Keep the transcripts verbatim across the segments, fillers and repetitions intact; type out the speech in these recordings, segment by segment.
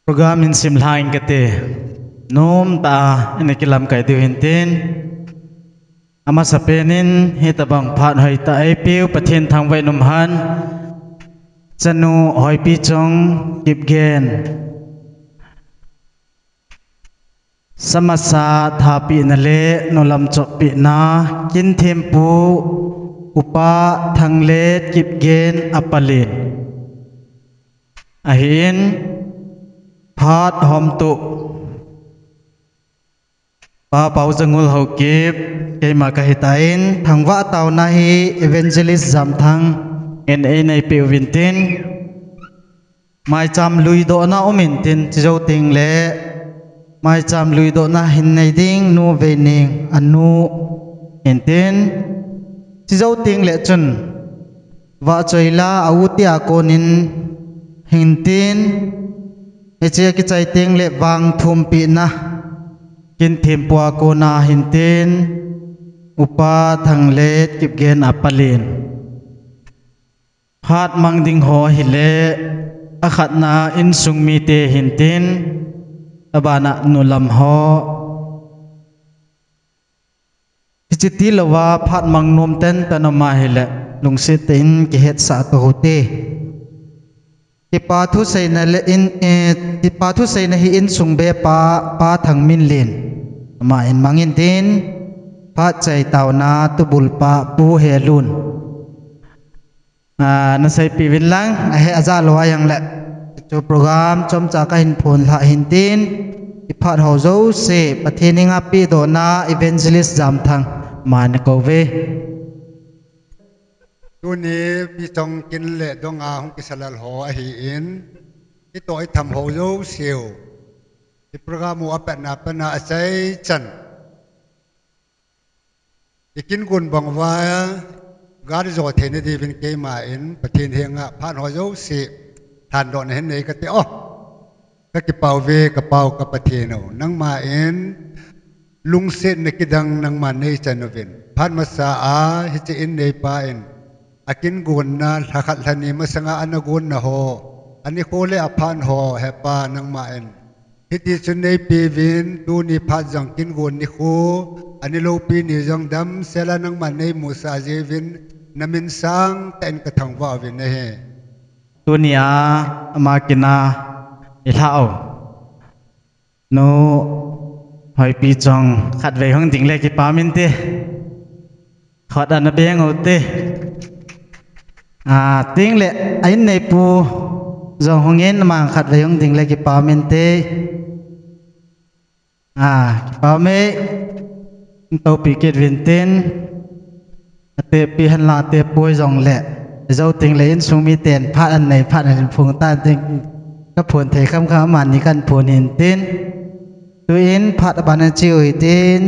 Program in simlha ing kate, nom tah a ina kilamkai diu hintin. Amasapen in hitabang phat hoitah eipeu Pathen thangvah in umhen. Chanu Hoipichong Kipgen. Samasa thapehna le nulam choppehna, Kinthempu Upa Thanglet Kipgen Apalen. Ahin, phat homtuh Pa Paojangul Haokip, keima kahitan, thangvah taona hi Evangelist Jamthang in einei peh uvin tin. Maicham luidohna um intin, chujou tengle, maicham luidohna hin nei ding Nu Veining, anu hintin, chujou tengle chun, vahchoila a u te a konin hintin, hiche akichai tengle vangthumpehna, Kinthempu a kona hintin, Upa Thanglet Kipgen Apalen. Phat mang ding ho ahile, akhatna insung mite hintin, abana nulam ho. Hiche tilouva phat mang nom tenten um ahile, lungset tah in kihetsah toh hite. Kipa thuseina le in, eh, kipa thuseina hi insung bepa, Pa Thangminlen. Ama in mang intin, phat chai taona tubulpa Pu Helun. Ah, naseipeh uvin lang, ahe ajah lou a jongle. Chu program chomcha kahin phonlhah hintin, iphat ho jouse, Pathen henga pehdohna Evangelist Jamthang, ama nakou uve. Tuni Pichong kin le donga hung kisalal ho ahin, itoh itham ho jouseu, i program u apatna pana achaichan ikingon banguva gari jo theina diuvin keima in Pathen henga phat ho jouse lhandohna hin nei kate o. Kakipah uve, kapau ka Pathen o. Nangma in lungsetna kidang nangman neichan uvin. Phat masa a hiche in neipa in akingonna lhakhat lhani masanga ana gonna ho, anikho le aphat ho, hepa nangma in hiti chun neipeuvin, tuni phat jong kingon nikho, ani loupi ni jong damsela nangman neimusah jiuvin, namin sangtah in kathangvah uvin ahi. Tunia ama kina ilhah u Nu Hoipichong khatvei hung ding le kipah inte. Khut ana beng ute. Ah, tengle a inneipu jong hungin, ama khatvei hung ding le kipah inte. Ah, kipah e, toupi kit uvin tin. Atepi henlang atepoi jongle, jou tengle insung miten phat anei, phat ahin phong tan tin, kaphon thei khamkham amani kahin phong hintin. Tuin phat abana cheu hitin,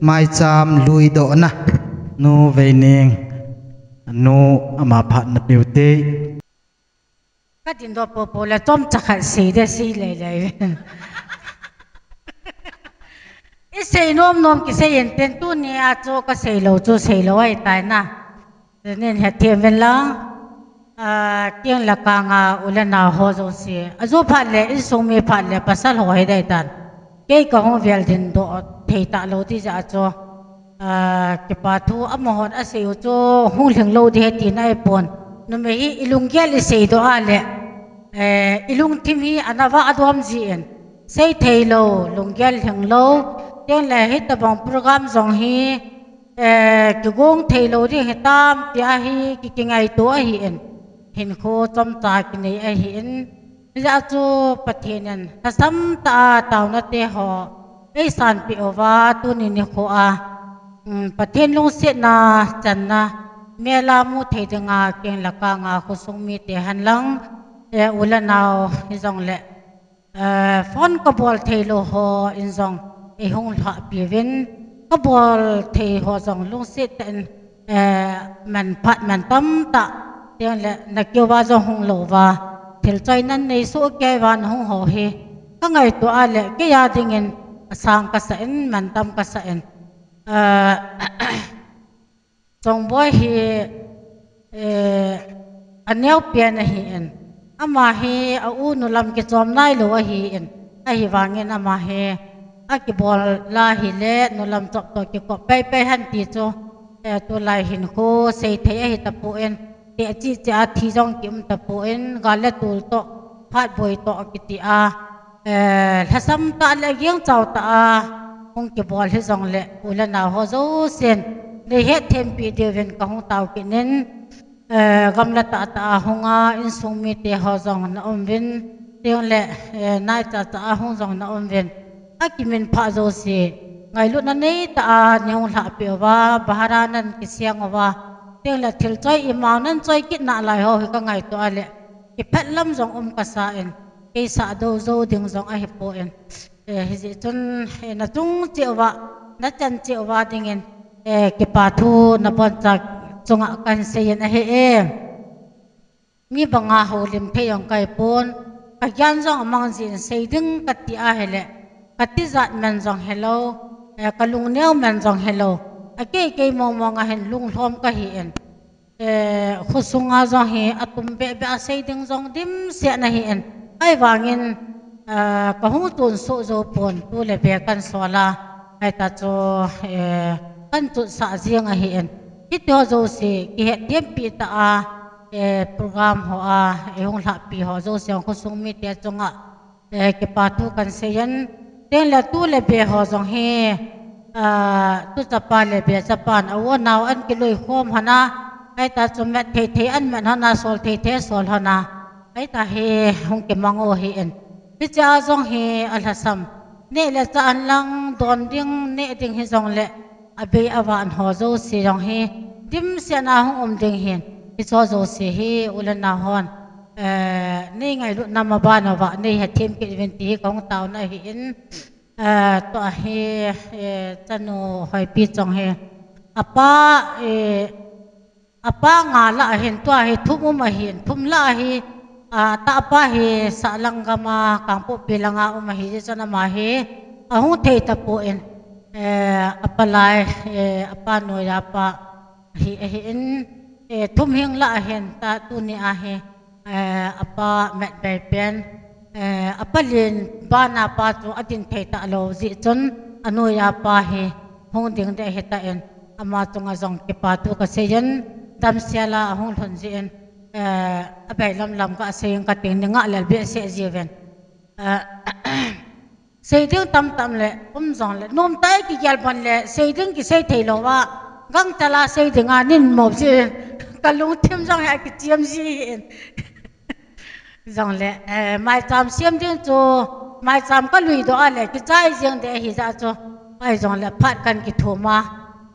maicham luidohna, Nu Veining, anu ama phat napeh ute. Kadindoh poupou le chomcha khat sei de, sei leilei. Isei nomnom kisei intin, tunia chu kaseilou chu seilou ahitai na. Tunin hethem uvin lang, ah, keng le kanga u le nao ho jouse, aju phat le insung mi phat le pasal ho hidaitan, kei kahung vel dindoh thei talou ti jeh a chu, ah, kipathu amahon asei u chu hung lhinglou ding ahi tina ahipon. Numei hi ilunggel iseidoh a le, eh, ilungthim hi ana vah dom jin, seitheilou, lunggel lhinglou, tengle hitobang program jong hi eh, kigong thei lou ding hitam tia hi ki, kingaito ahi in. Hinkho chomcha kinei ahi in. Hijeh chun Pathen in lhasam tah a taona te ho eisanpeh uva tuni nikho a, um, Pathen lungsetna channa mela mu thei dinga keng le kang a khosung mite hen lang, eh, u le nao hijongle, eh, phone kabol thei lou ho in jong eihung lhahpi uvin, kabol thei ho jong lungset tah in, eh, manphat mantam tah, teng le nakeu va jong hung lou uva, thil choi nan nei soh kei uva nahung ho hi kangaito a le kei a dingin asang kasa in, mantam kasa in. Eh, Chongboi hi, eh, aneo pen ahi in. Ama hi a u nulam kichom nailou ahi in. Ahivangin ama hi akibol la hile nulam chop toh kikop peipei hen ti chu, eh, tulai hinkho seithei ahi tapon, teh cheh cheh a thi jong kium tapon, gal le tul toh, phat boi toh kiti a, eh, lhasam tah le gingchao tah a hung kibol hijongle, u le nao ho jousen nei hetthem pi diuvin kahung tao kit in, eh, gamla tah tah a hung a, insung mite ho jong na um uvin, teng le, eh, naicha cha a hung jong na um uvin, akiminphah jouse ngailutna nei tah a nei hung lhahpi uva, bahara nan kiseng uva, teng le thil choi imau nan choi kit nalai ho hi kangaito a le, kiphet lam jong um kasa in, kei sah dou jou ding jong ahipon. Eh, hijeh chun, eh, nachung cheh uva, nachan cheh uva dingin, eh, kipa thu naboncha chunga kahin seiyin ahi e. Mi banga houlim thei jong kahipon, kagyan jong amang jin sei ding kati ahile, katijat man jong hilou, eh, kalungneo man jong hilou, akei kei mong mong a hin lunglhom kahi in. Eh, khosunga jong hi atum beh beh a sei ding jong dimset ahi in. Ahivangin, eh, kahung tun soh jou pon, tu le ve kahin sol a, hita chu, eh, kahin tutsah jing ahi in. Hiti ho jouse kihetthem pi tah a, eh, program ho a, eh, hung lhahpi ho jouse khosung mite chunga, eh, kipa thu kahin seiyin, teng le tu le ve ho jong hi, ah, tu chapa le ve chapan a u a nao an kiloi khom hon a, hita chu met thei thei an met hon a, sol thei thei sol hon a, hita hi hung kimang u ahi in. Hichea jong hi alhasam. Neh le chah hen lang don ding, neh ding hijongle, abei avan ho jouse jong hi dimset a hung um ding ahin. Hiche ho jouse hi u le nao hon, eh, nei ngailutna maban uva nei hetthem kit uvin ti hi kahung taona ahi in, eh, tua hi, eh, chanu Hoipi Chong hi apa, eh, apa nga lah ahin, tua hi thum um ahin, thum lah ahi, ah, atahpa hi sahlang gam a, Kangpokpi langa um ahi, hijeh chun ama hi ahung thei tapon, eh, apalai, eh, apa noiya pa hi ahi in, eh, thum hing lah ahin, ta tuni a hi, eh, apa met bei pen, eh, apa len bana pa chu adin thei talou jeh chun, anoiya pa hi hung ding ding ahitan, ama chunga jong kipa thu kaseiyin, damsel a ahung lhun jeh in, eh, abei lam lam kaseiyin, kating ni ngah lel behseh jiuvin. Eh, sei ding tamtam le um jongle, nomtah a kigel bon le sei ding kisei thei lou a, gangtah a sei ding a nei mo jeh in, kalungthim jong hi akichim ji in. Jongle, eh, maicham sem ding chu, maicham kalui doh a le, kichai jeng ding ahi jeh chun, ahi jongle, phat kahin kithum a,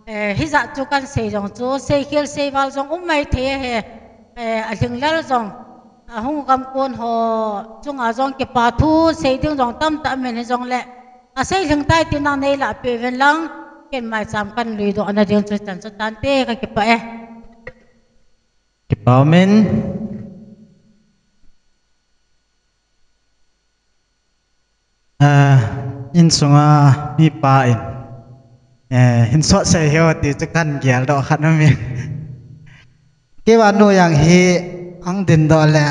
eh, hijeh chun kahin sei jong chu, seikhel seival jong um maithei ahi, eh, alhinglel jong, ahung gamkon ho chunga jong kipa thu sei ding jong tamtah um in hijongle, asei lhing tai tin nang nei lahpeh uvin lang, ken maicham kahin lui doh na ding chu chan chu tante, kakipah e. Kipa umin. Ah, insunga mipa in, eh, hin sot sei heo ti chu kahin geldoh khat umin. Keiva nu jong hi ahung dingdoh le,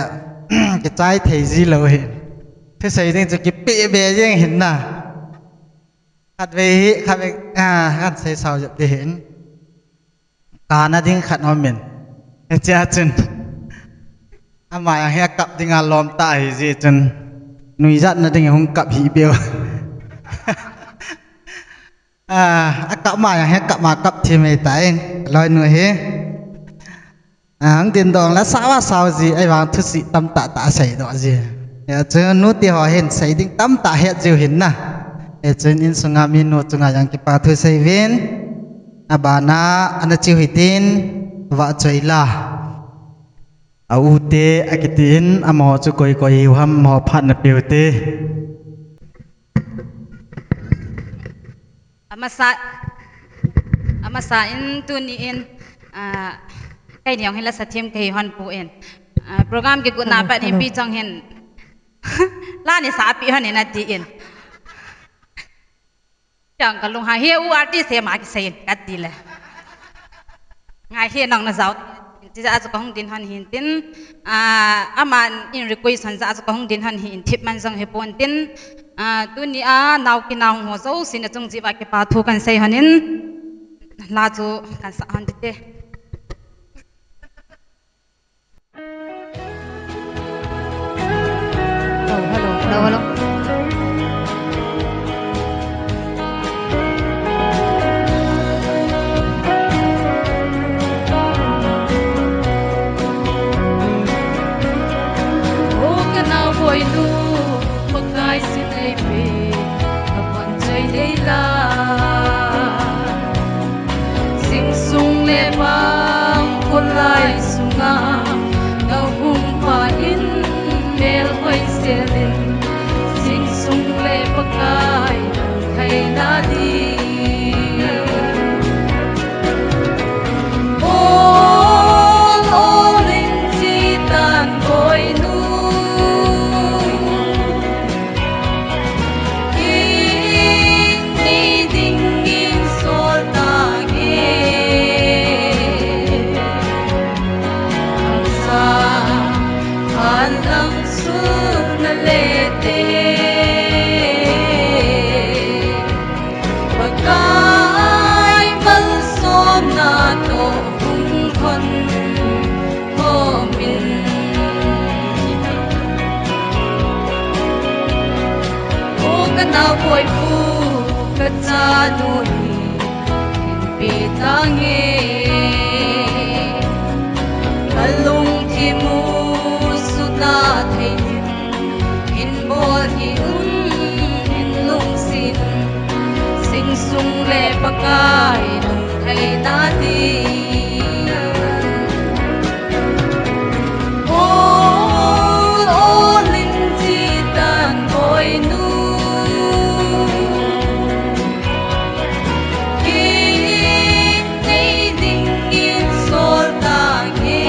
kichai thei ji lou hi. Thusei ding chu kipeh be jeng hin na. Khatvei hi, khatvei, ah, kahin sei sao jep ding hin. Kana ding khat umin. Hichea chun, ama jong hi akap dinga lom tah ahi jeh chun, nuijatna ding hung kap hih beh u. Ah, akap ma jong hi, akap ma kap thim ahitai, aloinu hi. Ah, hung dingdong le sao a sao ji, ahivang thusei tamtah tah asei doh ji. Hijeh chun nute ho hin sei ding tamtah het jiu hin na. Hijeh chun insunga minu chunga jong kipa thu sei uvin. Abana, ana chiu hitin, vahchoi la. A u te, akitin, amaho chu koi koi hiu ham, amaho phat napeh u te. Amasa, amasa in tuni in, ah, keini jong hi lasa them kahi hon poi. Ah, program kigotna pat in ipi chong hin. La neisa peh hon in atin. Chang kalunghang hi u artist hi ama kisei in kati le. Ngai hi nang na jao. Ti jeh a chu kahung ding hon hin tin, ah, aman in request hon jeh a chu kahung ding hon hin thip man jong hipon tin, ah, tuni a nao kinao ho jouse na chung jeh uva kipa thu kan sei hon in, la chu kan sa hon tite. Hello, hello. Hello, hello. O ka naoboinu, Pakai sin eipe, ka von choi dei la. Sing sung le vang kholai sunga, na hung pha in mel hoi sel in, sing sung le Pakai thei na di. Ol, ol in chi tan boinu. Kin ni dingin sol tange. Ang sa phan lang sul na le te. Pakai malsomna toh hung thon khomin. O ka naoboipu, ka chanu hi, hinpe tange. Ka lungthim u sutna thei in, hin bol hih un, hin lungset in, sing sung le Pakai lung thei na di. Ol, ol in chi tan boinu. Kin ni dingin sol tange.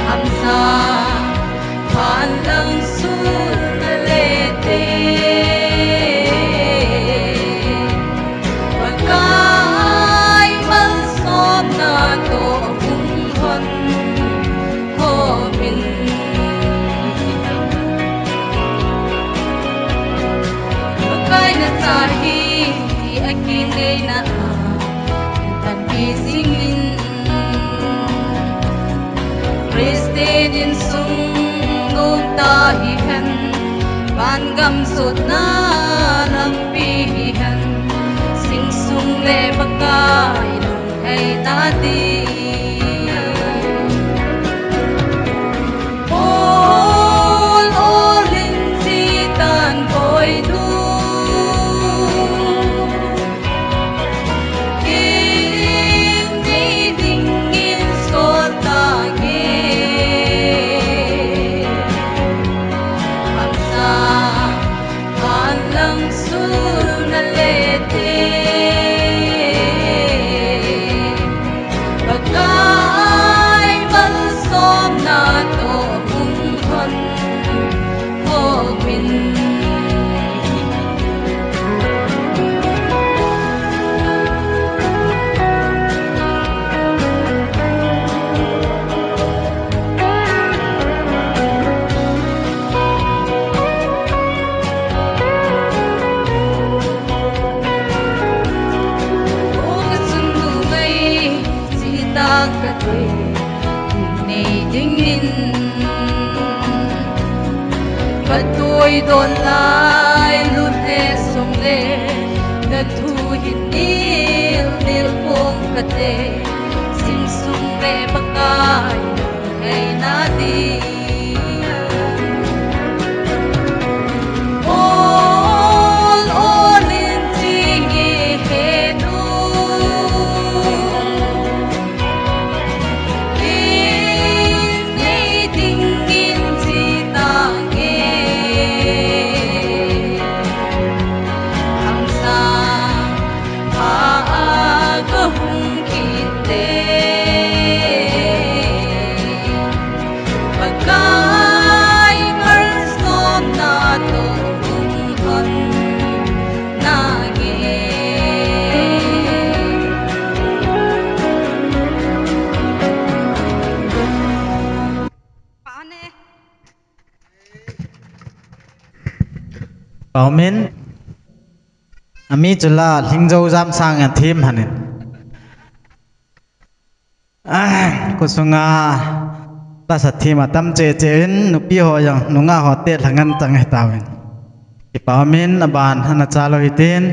Hamsa phan lang sul na le te. Pakai malsomna toh hung thon khomin. Pakai na cha hi, hi a kinei na a, in tanpi jing in. Christian insung nungta hihen, van gam sutna lampi hihen, sing sung le Pakai lung thei na di. Ol, ol in chi tan boinu. Kin ni dingin sol tange. Hamsa phan lang sul na le te. Pakai malsomna toh hung thon khomin. O ka chunnu ngai, chi ta ka te, nei dingin. Ka tui don lai, lut le Na thu hin nil nil pong kate, simsum ve Pakai, hei na di. Ol ol in chi nge he nu. Kin nei ding in chi ta nge. Hamsa pha a ka hung kit te. Pakai malsomna toh hung hon na nge. Amen. Ami chula Lhingjo Jamsang in thim hanin. Ah, khosunga lasa thim atam che che in, nupi ho jong, nungah ho te lhangan chang he tauvin. Kipa umin, aban hana cha lou hitin.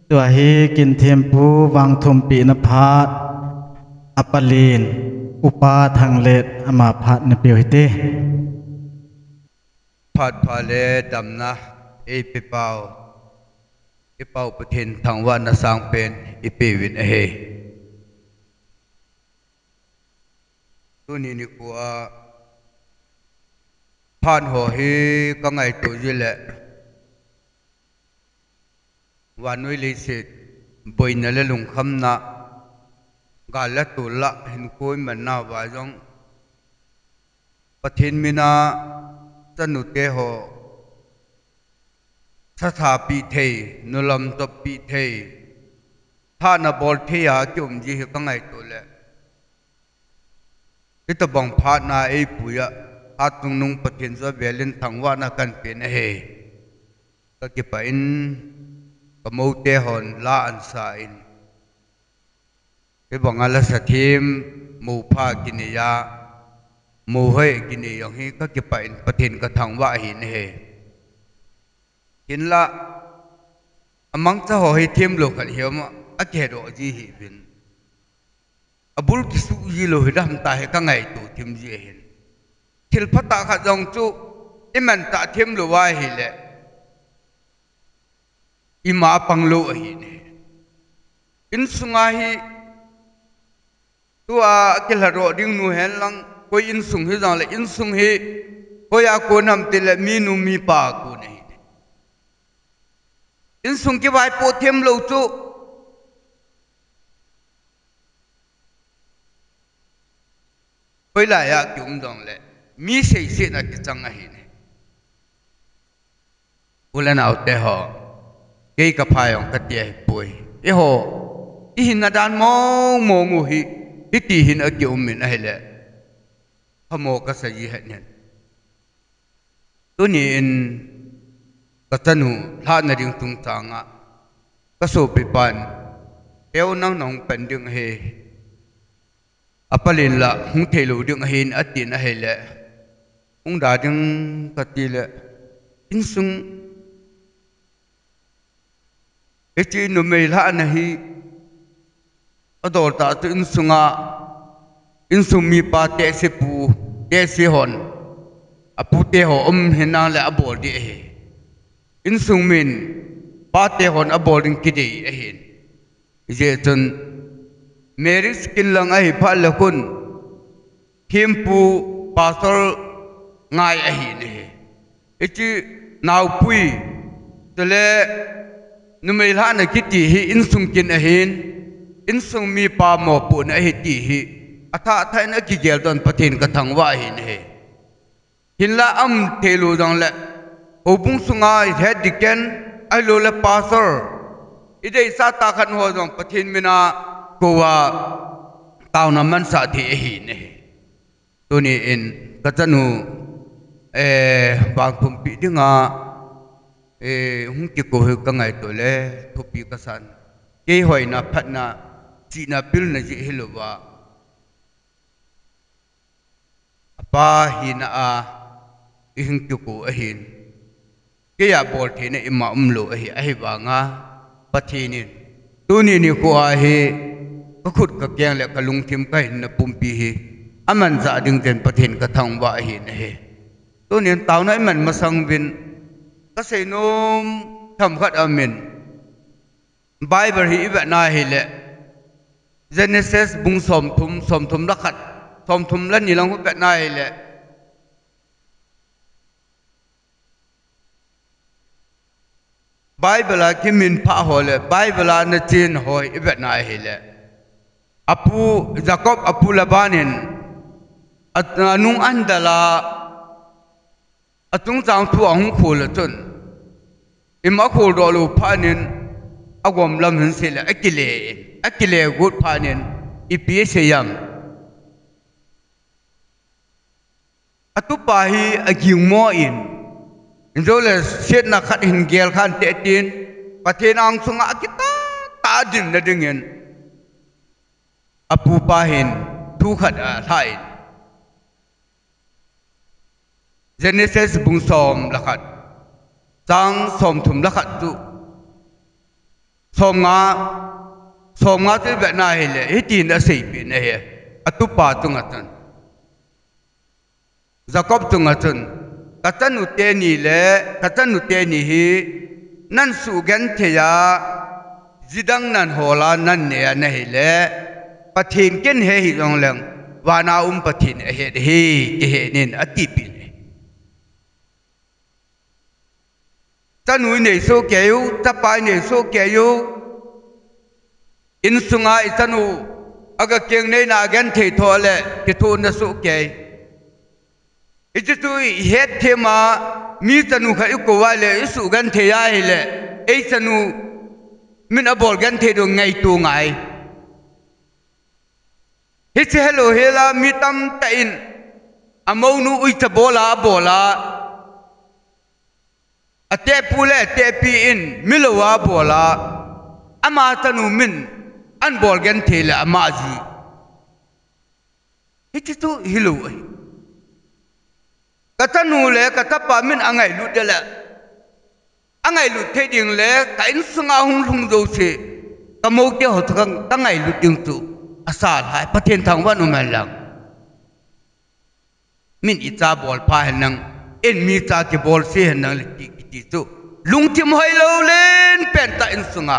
Tua hi kin thempu vangthumpina phat, apalin, Upa Thanglet, ama phat na piu hite. Phat pha le damna eipe pau, i Pau Pathen thangvahna sangpen i peuvin ahi. Tuni nikho a phat ho hi ka ngaito jeh le, vannoi leiset boina le lungkhamna, gal le tol a hinkho imanna uva jong, Pathen mina chanu te ho, thathapi thei, nulam topi thei, thana bol thei a kium ji hi ka ngaito le, hitobang phatna eipui a, hatchungnung Pathen chu avelin thangvahna kahin pen ahi. Ka kipah in, ka mou te hon la ahin sa in, hibanga lasa them, mou pha kinei a, mou hoi kinei jong hi ka kipah in Pathen ka thangvah ahi. Hinla, amangcha ho hi themlou khat hi ama, akihe doh ji hih uvin. Abul kisuh ji lou hi dam tah hi ka ngaito thim ji ahin. Thil phatah khat jong chu, iman tah themlou ahile, ima pang lou ahi ne. Insunga hi, tua kilhadoh ding nu hen lang, koi insung hi jong le, insung hi, koi a kon ham ti le, minu mipa a kon ahi ne. Insung kivaipoh themlou chu, hoilai a kium jong le, mi seisetna kichang ahi ne. U le nao te ho, kei ka pha jong ka ti ahipoi. Eiho, i hinna dan mong mong u hi, hiti hin akium in ahile, phamo ka sa ji ahi ne. Tuni in ka chanu lhahna ding chungchang a, ka sopipan, Teo, nang nahung pan ding ahi. Apalin la hung thei lou ding ahin atin ahile, hung da ding ka ti le, insung, hiche numei lhahna hi, adol tah chu insunga, insung mipa tehse pu, tehse hon, apu te ho um hinang le abol ding ahi. Insung min, pa te hon abol ding kidei ahin. Hijeh chun, marriage kin lang ahi phat le khun, thempu pastor ngai ahi ne. Hiche naopui, chule numei lhahna kiti hi insung kin ahin, insung mipa mopohna ahi ti hi, athah thah in akigel don Pathen ka thangvah ahi ne. Hinla aum thei lou jong le, houbung sunga head deacon, ahilou le pastor, i deisah tah khat ho jong Pathen mina kou a taona mansah thei ahi ne. Tuni in ka chanu, eh, vangthumpi dinga, eh, hung kikou hi ka ngaito le, thupi ka san. Kei hoina phatna, chihna pilna jeh hilouva, apa hina a i hung kikou ahin. keiya bol theina ima umlou ahi, ahivanga Pathen in tuni nikho a hi kakhut kakeng le kalungthim kahinna pumpi hi aman jah ding ten Pathen kathangvah ahi nahi. Tunin taona iman masang uvin kaseinom themkhat amin. Bible hi ivetna hile, Genesis bung somthum, somthum le khat, somthum le ni lang ivetna hile, Bible a kiminphah ho le Bible a nachen ho ivetna hile, apu Jacob apu Laban in a, anung ahin del a, achungchang thu ahung khol a chun, ima kholdoh lou phat in agom lam ahin sei le akile in, akile got phat in ipi asei em? Atupa hi agingmo in, injole setna khat hin gel khan te tin, Pathen angsunga akitah tah a dinna dingin apupa hin thu khat alha in. Genesis bung som le khat, chang somthum le khat chu somnga, somnga chu ivetna hile hitin aseipeh in ahi, atupa chunga chun, Jacob chunga chun, kachanu teni le, kachanu teni hi nansugenthei a, jidang nanhol a nannei a nahile, Pathen ken he hijongleng, vana um Pathen ahet ahi, kihet in atipeh in ahi. Chanu inei sohkei u, chapa inei sohkei u, insunga ichanu aga keng neina agenthei tho le kithohna sohkei. Hiche chu ihet them a, mi chanu khat ikou a le isugenthei ahile, eichanu min abol genthei diu ngaito ngai. Hiche helou hela mi tamtah in amounu uicha bol a abol a, atehpu le atehpi in milou a abol a, ama chanu min ahin bol genthei le ama ji. Hiche chu hilou ahi. Kachanu le kachapa min angailut ding le, angailut thei ding le ka insunga hung lhung jouse, kamoute ho chu ka, kangailut ding chu asa lhai, Pathen thangvah in um hen lang. Min icha bol pha hen lang, in mi cha kibol se hen lang le ti, kiti chu lungthim hoilou len pentah insunga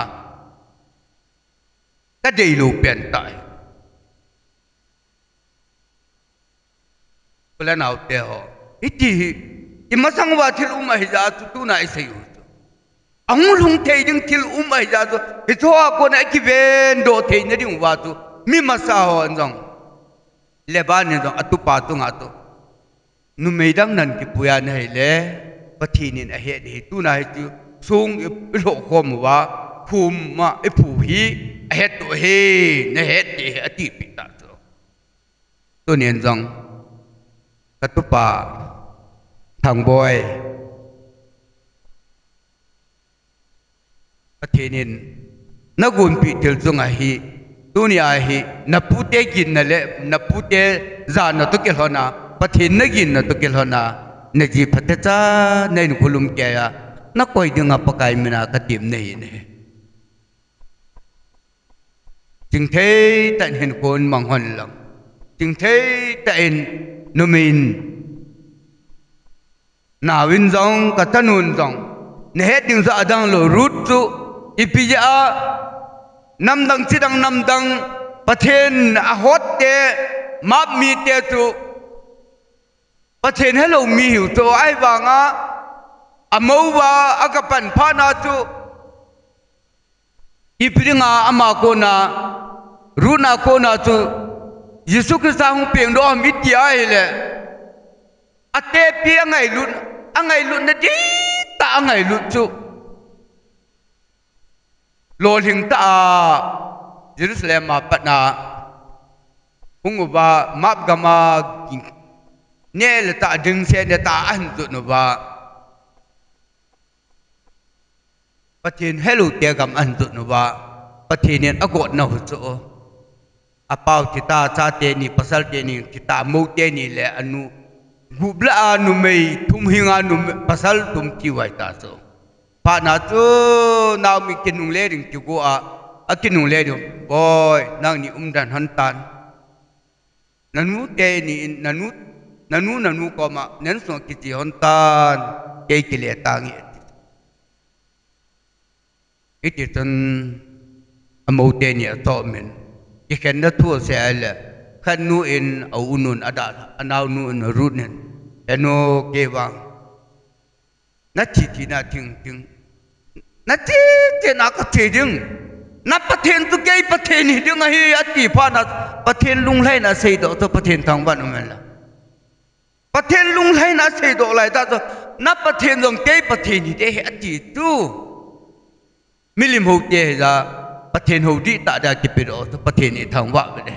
kadeilou pentah hi. U le naote ho, hiti hi imasang uva thil um ahijeh chu tuna isei u chu, ahung lhung thei ding thil um ahijeh chu, hicheho a kona ikivendoh theina ding uva chu, mi masa hon jong, Laban in jong atupa chunga chu, numei dang nan kipui a nahile, Pathen in ahet ahi, tuna hichu song i, ilhoh khom uva, khum a iphu hi ahet u ahi, nahet ding ahi, atipeh tah chu. Tunin jong katupa Thangboi, Pathen in nagonpeh thil chunga hi, tunia hi napute ginna le napute jana toh kilhona, Pathen naginna toh kilhona, naji phatecha, na hinkho lum keiya nakoi dinga Pakai mina katem nahi nahi. Chingthei tah in hinkho in mang hen lang, chingthei tah in numei in, naovin jong, kachanun jong, nahet ding jong adang lou, Ruth chu, ipi jeh a, namdang chidang namdang, Pathen ahotte, Moab mite chu Pathen helou mi hiu chu, ahivanga, amouva aga pan phatna chu, ipi dinga ama kona, Ruth a kona chu Jesu Christa hung pengdoh ham iti ahile, atepi angailut, angailutna dihtah angailut chu, lolhing tah a Jerusalem a patna hung uva, Moab gam a neh le chah ding seh ne tah ahin jot uva, Pathen heloute gam ahin jot uva, Pathen in agotna u chu, apao thita, chate ni, pasal teni thita, mou teni le anu gup lah a numei thum hinga numei, pasal thum thi uva ahita chu. Phatna chu Naomi kinungle ding kigo a, akinungle ding, "Boi, nangni umdan hon tan. Nanu teni in, nanu, nanu, nanu koma, na insung kiche hon tan, kei kile tange," ati. Hiti chun amou teni achoh min. Kikhenna thu asei le, khat nu in a u nun adah, anao nu in Ruth in, "Henu, kei vang nathi thina thing ding. Nathi thina kathi ding. Na Pathen chu kei Pathen hiding ahi," ati phatna, Pathen lunglhaina seidoh chu Pathen thangvah in um hen lang. Pathen lunglhaina seidoh laitah chu, "Na Pathen jong kei Pathen hiding ahi," ati chu. Milim ho te hija, Pathen ho dihtah dia kipedoh chu Pathen in thangvah ve le.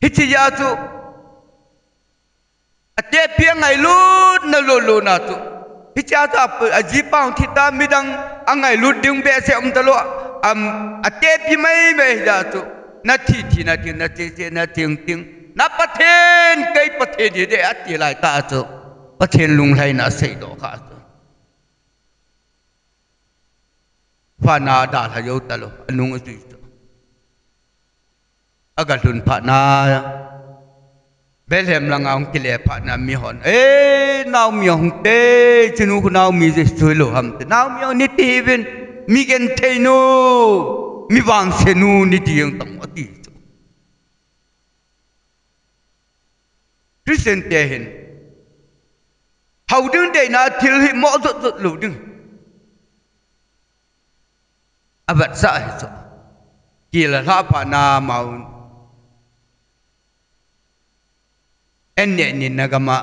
Hiche jeh a chu, atepi angailutna lolona chu. Hiche a chu a, ajipa hung thi ta, midang angailut ding behseh um talou, am, atepi maimai hija chu. Nathi thina thing, nache chena thing ding. Na Pathen, kei Pathen hiding ati laitah chu. Pathen lunglhaina seidoh kha chu. Phatna adalha jou talou, anung ajui chu. Agalhun phatna, Bethlehem langa hung kile phatna mihon, "E, Naomi ahung te, chunu khu Naomi jeh chu hilou ham te. Naomi ahung niti hih uvin, mi genthei nu, mi vangse nu niti jeng tam," ati chu. Christian te hin, hao ding deina thil hi mo jotjot lou ding. Avetsah hi chu. Kila lha phatna maun. An neh nina gam a,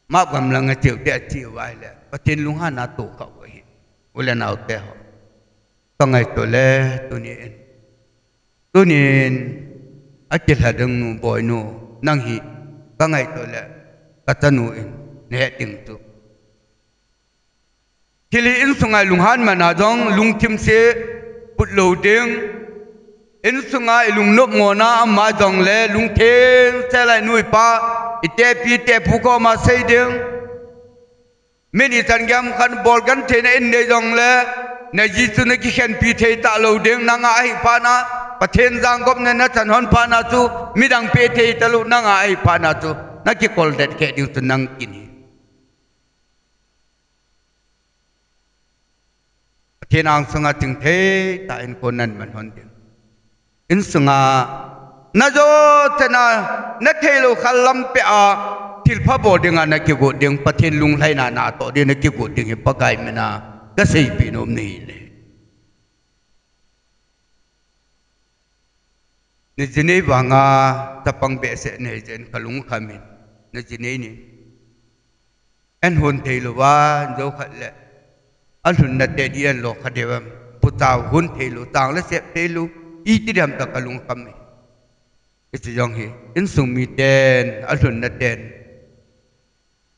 Moab gam langa cheu te acheu uva ahile, Pathen lunghanna toh kha u ahi. U le nao te ho. Kangaito le tunin. Tunin, akilha ding nu, boinu, nang hi kangaito le, kachanu in, nahet ding chu. Thil hi insunga ilunghan man a jong lungthim se put lou ding. Insunga ilungnop ngona ama jongle lungtheng se lai nu ipa, itepi itepu koma sei ding. Min ichan gei khat bol gentheina in nei jongle, naji chu nakikhenpi thei talou ding, nanga ahi phatna, Pathen jangopna nachan hon phatna chu, midang pe thei talou, nanga ahi phatna chu, nakikol det khe ding chu nang kin hi. Pathen angsunga chingthei tah in kon nan man hon ding. Insunga, najo chena, nathei lou khel lampi a, thilpha bol dinga nakigot ding, Pathen lunglhaina natoh ding nakigot ding hi Pakai mina, kaseipeh nom nahi le. Najinei vanga chapang behseh nei jen kalung khamin. Najinei nin. An hon thei louva, jou khat le. Alhunna te di an lo kha deuvam. Puchau hon thei lou, chang le sep thei lou. Iti dam ta kalung kham e. Hiche jong hi, insung miten, alhunna ten.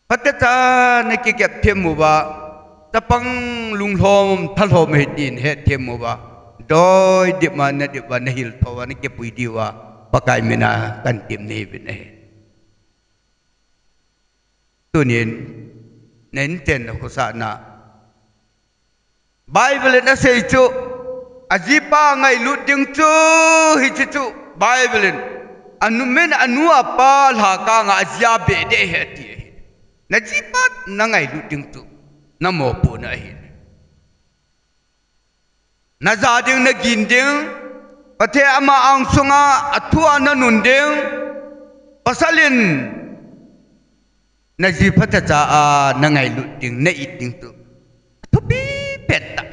Phatecha nakikep them uva, chapang lunglhom, thalhom ahi tin het them uva, doi dipma nadip uva, nahil thouva, nakipui diuva, Pakai mina kahin tem nahi uvin ahi. Tunin, na inchen nakhosahna, Bible in asei chu, ajipa ngailut ding chu, hiche chu, Bible in, anu min anu apa lhakanga ajia beh ding ahi ati ahi. Najipa nangailut ding chu, namopohna ahi. Naja ding, nagin ding, Pathen ama angsunga, athua nanun ding, pasal in, naji phatecha a nangailut ding, na-it ding chu. Athupi pen tah.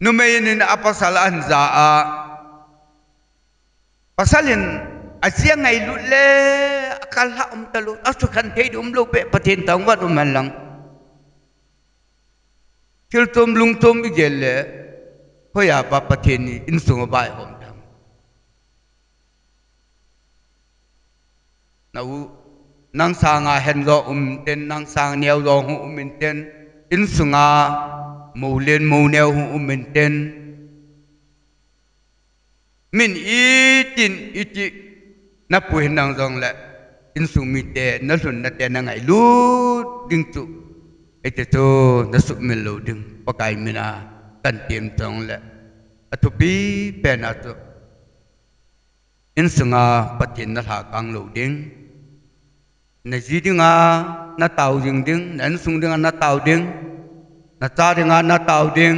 Numei in apasal ahin ja a, pasal in aji angailut le, akal lha um talou, asukhen thei ding umlou beh, Pathen thangvah in um hen lang. Thil chom lung chom igel le, hoiya pa Pathen in insunga vaihom ding. Na u, nang sanga henjo um intin, nang sanga neojo hung um intin, insunga moulen mouneo hung um intin. Min itin iti, Napu hinang jongle, insung mite, nalhun nate nangailut ding chu, eite chu nasuhmil lou ding, Pakai mina kahin tem jongle, athupi pena chu, insunga Pathen nalhakang lou ding. Naji dinga natao jing ding, na insung dinga natao ding, nacha dinga natao ding.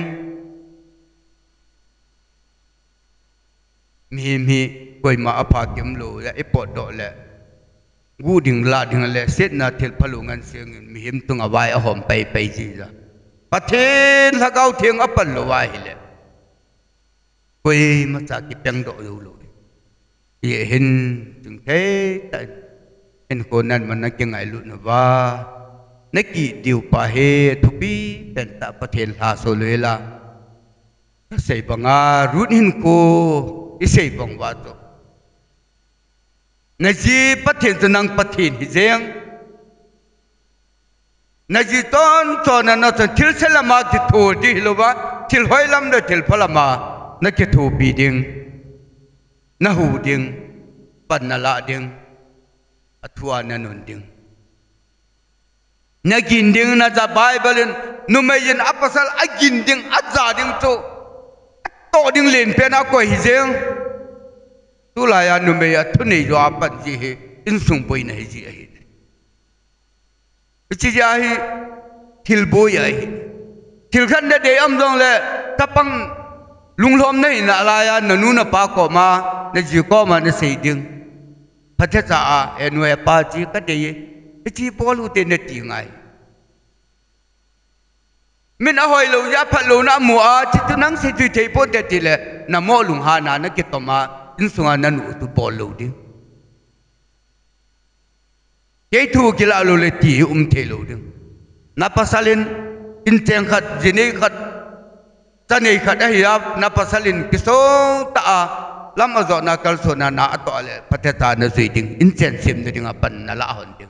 Mihem hi koima apha kium lou, ipotdoh le, gu ding la ding le, setna thilpha lou ngan sengin, mihem tunga vai ahom paipai jija. Pathen Lhagao Theng apan lou ahile, koimacha kipengdoh jou lou. Hihin chingthei tah in, hinkho nanman nakingailutnauva, nakit diu pa hi thupi pentah, Pathen lhaso lou hela. Kasei banga, Ruth hinkho isei bang uva chu, naji Pathen chu nang Pathen hijeng. Naji chonchon a nachon thilse lama kitho ding hilouva, thil hoilam le thilpha lama nakithopi ding, nahu ding, pan nalah ding, athua nanun ding. Nagin ding naja, Bible in, numei in apasal agin ding, aja ding chu, atoh ding lenpen akoi hijeng. Tulaiya numei a thunei jo apan ji hi, insung boina hiji ahi. Hiche jeh a hi thilboi ahi. Thil khat nadei um jongle, chapang lunglhomna hina laiya, nanu napa koma, naji koma nasei ding. Phatecha a, he nu he pa, hiche kadei e, hiche bol ute nati ngai. Min ahoilou jeh a phatlouna amu a, hiche chu nang seijui thei ponte tile, namo lunghana nakitom a, insunga nanu chu bol lou ding. Kei thu kilah loule ti hi um thei lou ding. Napasal in, incheng khat, jinei khat, chanei khat ahi a, napasal in kisong tah a, lam ajotna kalsonna na atoh le, phatecha najui ding, inchen semna dinga pan nalah hon ding.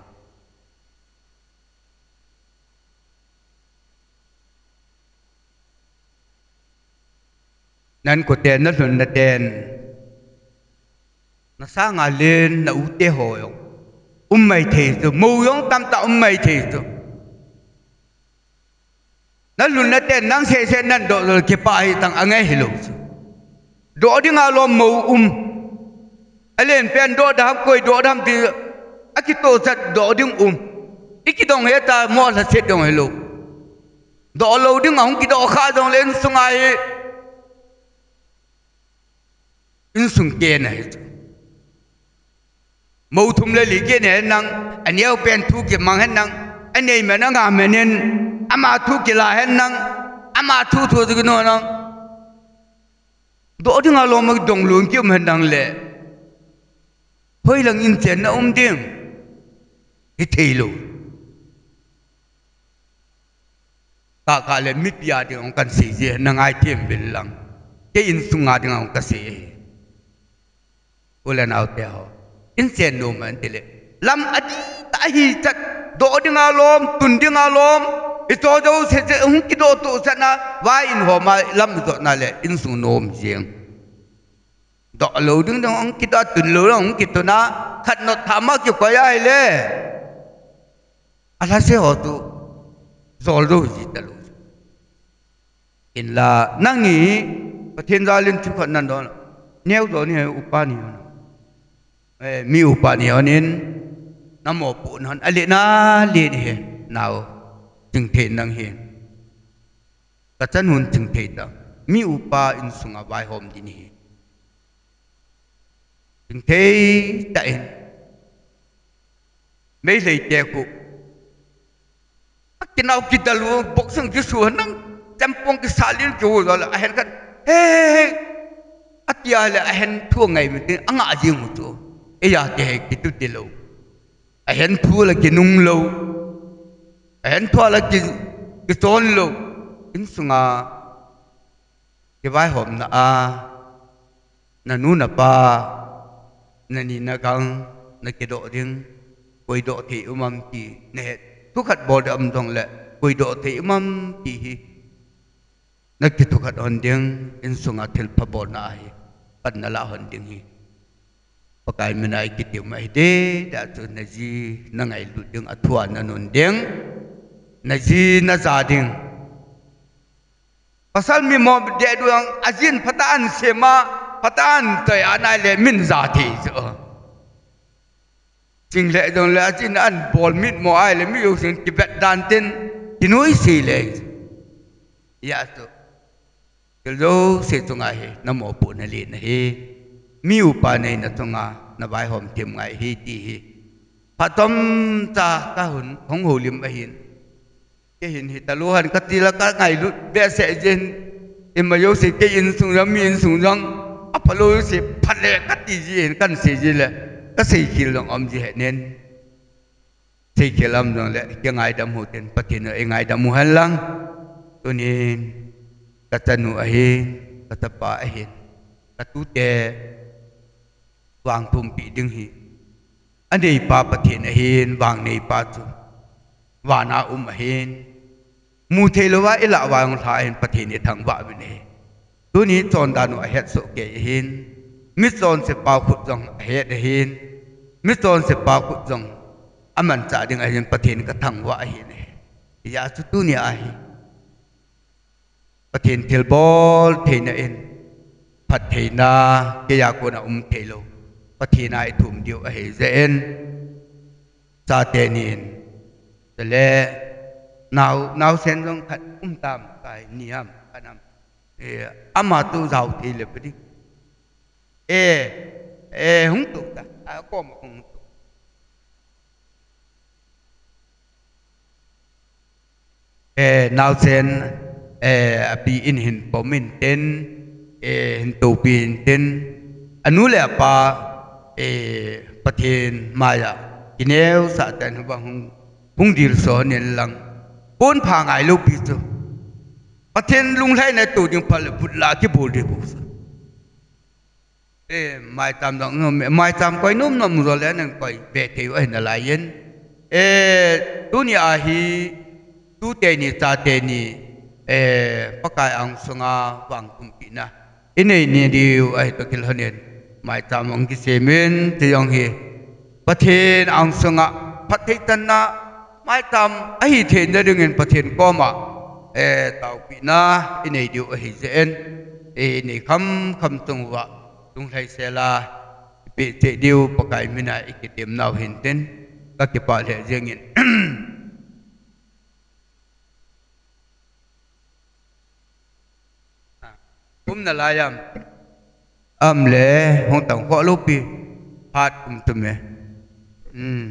Na inkote, nalhun naten, nasanga len, na ute ho jong um maithei chu, mou jong tamtah um maithei chu. Nalhun naten nang sehseh nadoh lou kipah hitang, angai hilou chu. Doh dinga lom mou um. Alenpen doh dam, koi doh dam ti, akitohsah doh ding um. Ikidong heta mo lhaset dong hilou. Doh lou dinga hung kidoh kha jongle insunga hi, insung kena hichu. Mou thum le li kena hen nang, aneopen thu kimang hen nang, aneimen angahmenin, ama thu kila hen nang, ama thu thu kino nang. Doh dinga lom a dong lung kium hen nang le, hoilang inchenna um ding, hithei lou. Kahkah le mipi a dinga hung kasei je, nangaithem uvin lang. Kei insunga dinga hung kasei ahi. U le naote ho, inchen nom in tile, lam adih tah hichat, doh dinga lom, tun dinga lom, icho jouse hung kidoh tohsahna, vai inhoma lam jotna le insung nom jeng. Doh lou ding ding hung kidoh, tun lou ding hung kitun a, khat not thama kikoi ahile, alhase ho chu joljou ji talou. Hinla nangni Pathen jalin thil khat nadon, neo jo ni, upa ni, mi upa ni hon in, namopohna hon alen alen hi, nao, chingthei nang hi. Kachanun chingthei ta, mi upa insunga vaihom ding hi. Chingthei tah in, Meiteite khu, akinao kidal u, boxing kisu hen nang, chempong kisah lin kiu jo le, ahen khat, he, he, he, atia le, ahen thu angai mitin, angah jing u chu. Eija te hi kitu tilou. Ahen thu le kinung lou. Ahen thu le ki, kichon lou. Insunga kivaihomna a, nanu napa, nani nagang, nakidoh ding, koi doh thei um am ti, nahet, thukhat bol ding um jongle, koi doh thei um am ti hi, nakithukhat hon ding, insunga thilpha bolna ahi, pan nalah hon ding hi. Pakai mina ikitim ahi ding, tia chu naji nangailut ding, athua nanun ding, naji naja ding. Pasal mimo deh duang ajin phatah a asem a, phatah a atoi a nai le min ja thei chu. Ching le jong le ajin anbol mitmo ahile mi jousen kivet dan tin, kinoi sei le. Hijeh chun thil jouse chunga hi namopohna len ahi. Mi upa neina chunga navaihom them ngai ahi ti hi phat chomcha kahung houlim ahin. Kei hin hitalou hen kati le kangailut behseh jin. Ima jouse kei insung jong, mi insung jong, aphalou jouse phat le kati ji hin, kahin sei ji le kaseikhel jong um ji ahi nen. Seikhel um jongle kingaidam u hitin, Pathen in eingaidam u hen lang. Tunin kachanu ahin, kachapa ahin, katute vangthumpeh ding hi aneipa Pathen ahin, vangneipa chu vana um ahin. Muthei louva ilah uva jong lha ahin, Pathen in ithangvah uvin ahi. Tuni chondan u ahetsoh kei ahin, michonsepa khut jong ahet ahin, michonsepa khut jong amanchah ding ahin, Pathen in kathangvah ahin ahi. Hijeh chun tunia hi Pathen thilbol theina in phattheina keiya kona um theilou, Pathen a ithum diu ahijeh in, chate nin, chule nao, naosen jong khat um tam, kai ni ham, khat ham. E, ama tu jao thei le pa ding. E, e, hung tu ta, akoma hung tu. E, naosen, e, api in hin pom intin, e, hin toupi intin, anu le apa, e, Pathen maiya kineosah tah in hung, hung dilso in lang. Ponpha ngailou pi chu. Pathen lunglhaina tou ding phat le vut la kibol ding bou chu. E, maicham dang, maicham koi nom nom jong le nang koi ve thei u ahi nalai in. E, tunia hi, tute ni, chate ni, e, Pakai angsunga vangthumpehna inei ni diu ahi toh kilhonin, maicham hung kisem in, ti jong hi Pathen angsunga phatthei channa, maicham ahi theina dingin Pathen koma, e, taopehna inei diu ahijeh in, e, inei khamkham chung uva lunglhai sela ipeh cheh diu Pakai mina ikitem nau hintin, kakipah lheh jengin. Um nalai am? Um le, hung tang khoh lou pi. Phat um tume. Hmm.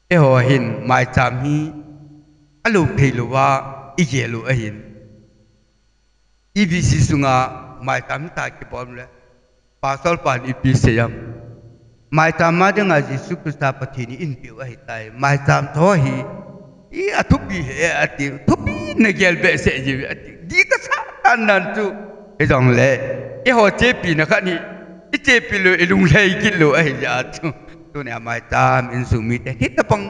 Eiho hin maicham hi alou thei louva igel u ahin. E B C sunga maicham hita kibol le, Pastor pan ipi sei am? Maicham a dinga Jesu Christa Pathen in eipeh u ahitai. Maicham tho hi, i athupi he ati, thupi nagel behseh jiuve ati. Dih kasa tan nan chu. Hijongle, eiho chepina khat hi, ichepi lou, ilunglhai kit lou ahijeh a chu. Tunia maicham insung mite, hitobang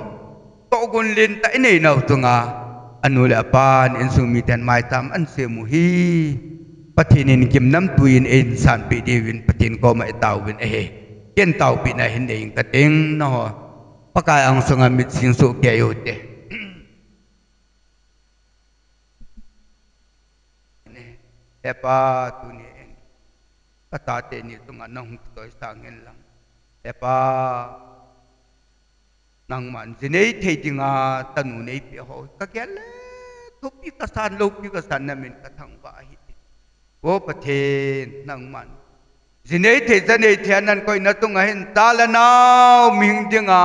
tohgon lentah inei nau chunga, anu le apan insung miten maicham ahin sem u hi, Pathen in gimnamtui in eisanpeh diuvin Pathen koma itaovin ahi. Ken taopehna hin nei inge kating, nangho Pakai angsunga mit sing soh kei ute. He Pa, tuni in kachate ni chunga nahung kitoi sang hen lang. He Pa, nangman jinei thei dinga chanu neipeh ho kagel le, thupi kasan, loupi kasan, namin kathangvah ahi. O Pathen, nangman jinei thei, chanei thei a nahin koina chunga hin cha le nao mihing dinga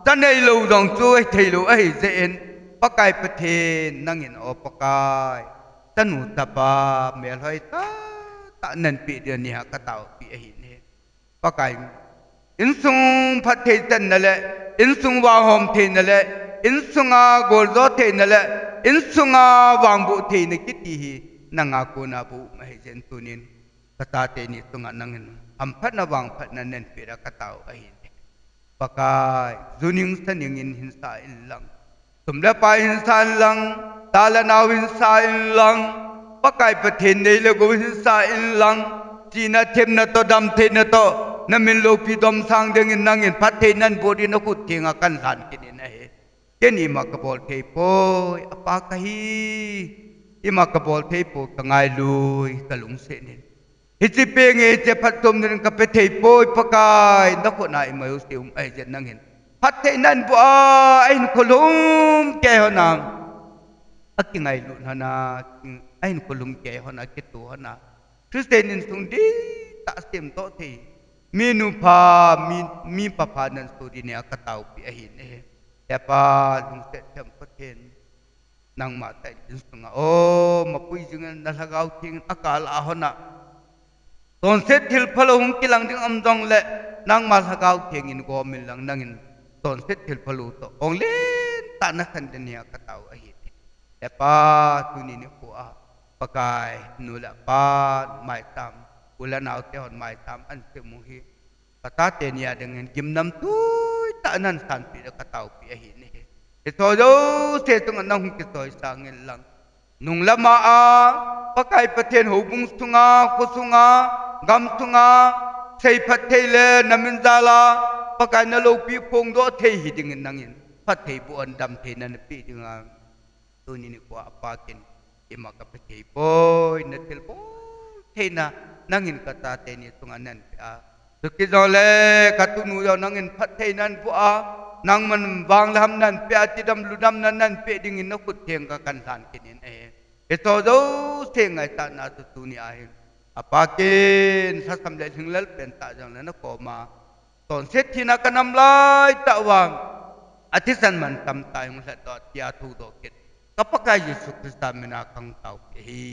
chanei lou jong chu hithei lou ahijeh in, Pakai Pathen, nangin O Pakai, chanu chapa melhoi tahtah nahin peh ding a nia kataopi ahi ne. Pakai, insung phatthei channa le, insung vanghom theina le, insunga goljo theina le, insunga vangboh theina kiti hi nanga kona bou um ahijeh in tunin kachate ni chunga nangin hamphatna vangphatna nahin peh a katao ahi. Pakai, juning saningin hinsa in lang, sum le pai hinsa in lang, Cha le nau hin sa inlang, Pakai Pathen nei le gou hin sa inlang, chihna themna toh damtheina toh, na min loupi domsang dingin nangin phatthei nan boh dingin na khut thenga kan lhan kit in ahi. Ken ima ka bol thei poi, a pa ka hi, ima ka bol thei poi, ka ngailut, ka lungset in. Hiche peng e, hiche phatchomna ding ka pe thei poi Pakai, na khut a ima jouse um ahi jeh in nangin phatthei nan boh a, a hinkho lhumkei hon a, a kingailut hon a, a hinkho lhumkei hon a, kitoh hon a, Christian insung dihtah sem toh thei, mi nu pha, mi, mipa pha nan soh dingin ka taopi ahi ne. He Pa, lungset them Pathen. Nangma tah in insunga, o, mapui jingin na Lhagao Theng in a kal a hon a, chonset thil phalou hung kilang ding um jongle, nangma Lhagao Theng in gom in lang nangin chonset thil phalou toh hong lentah na san dingin ka tao ahi. He Pa, tuni nikho a Pakai, nu le pa maicham, u le nao te hon maicham an sem u hi, ka chate ni a dingin gimnam tuitah nan sanpeh dingin ka taopi ahi ne. Hiche jouse chunga na hung kichoisang in lang, nung lam a, Pakai Pathen houbung sunga, kho sunga, gam sunga, seiphat thei le na min jal a Pakai na loupi phongdoh thei hi dingin nangin phatthei boh in damtheina na pe ding a, tuni nikho a Pa, ken ima ka pe thei poi, na thilbol theina nangin ka chate ni chunga nan pe a, chuti jongle ka tunu jong nangin phatthei nan boh a, nangman vang le ham nan pe a, tidam ludamna nan pe dingin na khut thenga kan lhan kit in ahi. Hiche jouse ngaichatna chu tuni a hin, a Pa, ken lhasam le lhinglel pen tah jongle na koma chonset thina ka nam lai tah uva, a thisan mantam tah in hung lhatdoh tia thudoh kit ka Pakai Jesu Christa mina ka hung taopi ahi.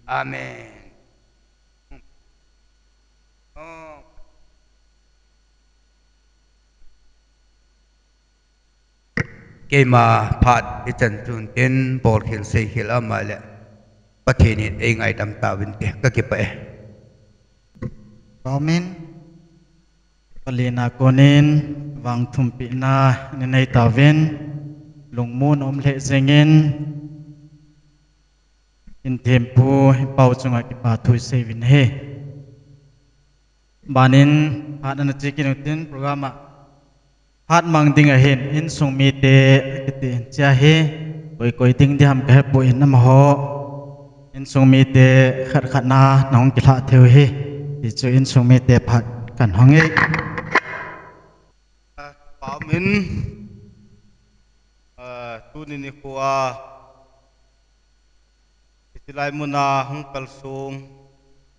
Amen. Keima phat hichan chun tin, bolkhel seikhel ama le Pathen in eingaidam tauvinte, kakipah e. Amen. Pali na konin vangthumpina nei tauvin, lungmon um lheh jengin, in thempu, in pau chunga kipa thu isei uvin ahi. Banin, phat ana che kit utin, program a phat mang ding ahin, insung mite kiti in chia hi, koi koi ding diham kahepoi, amaho insung mite khat khat na nahung kilhah thei u hi, ti chu insung mite phat kan hong e. Amen. Ah, tuni nikho a, hitilai muna hung kalsong,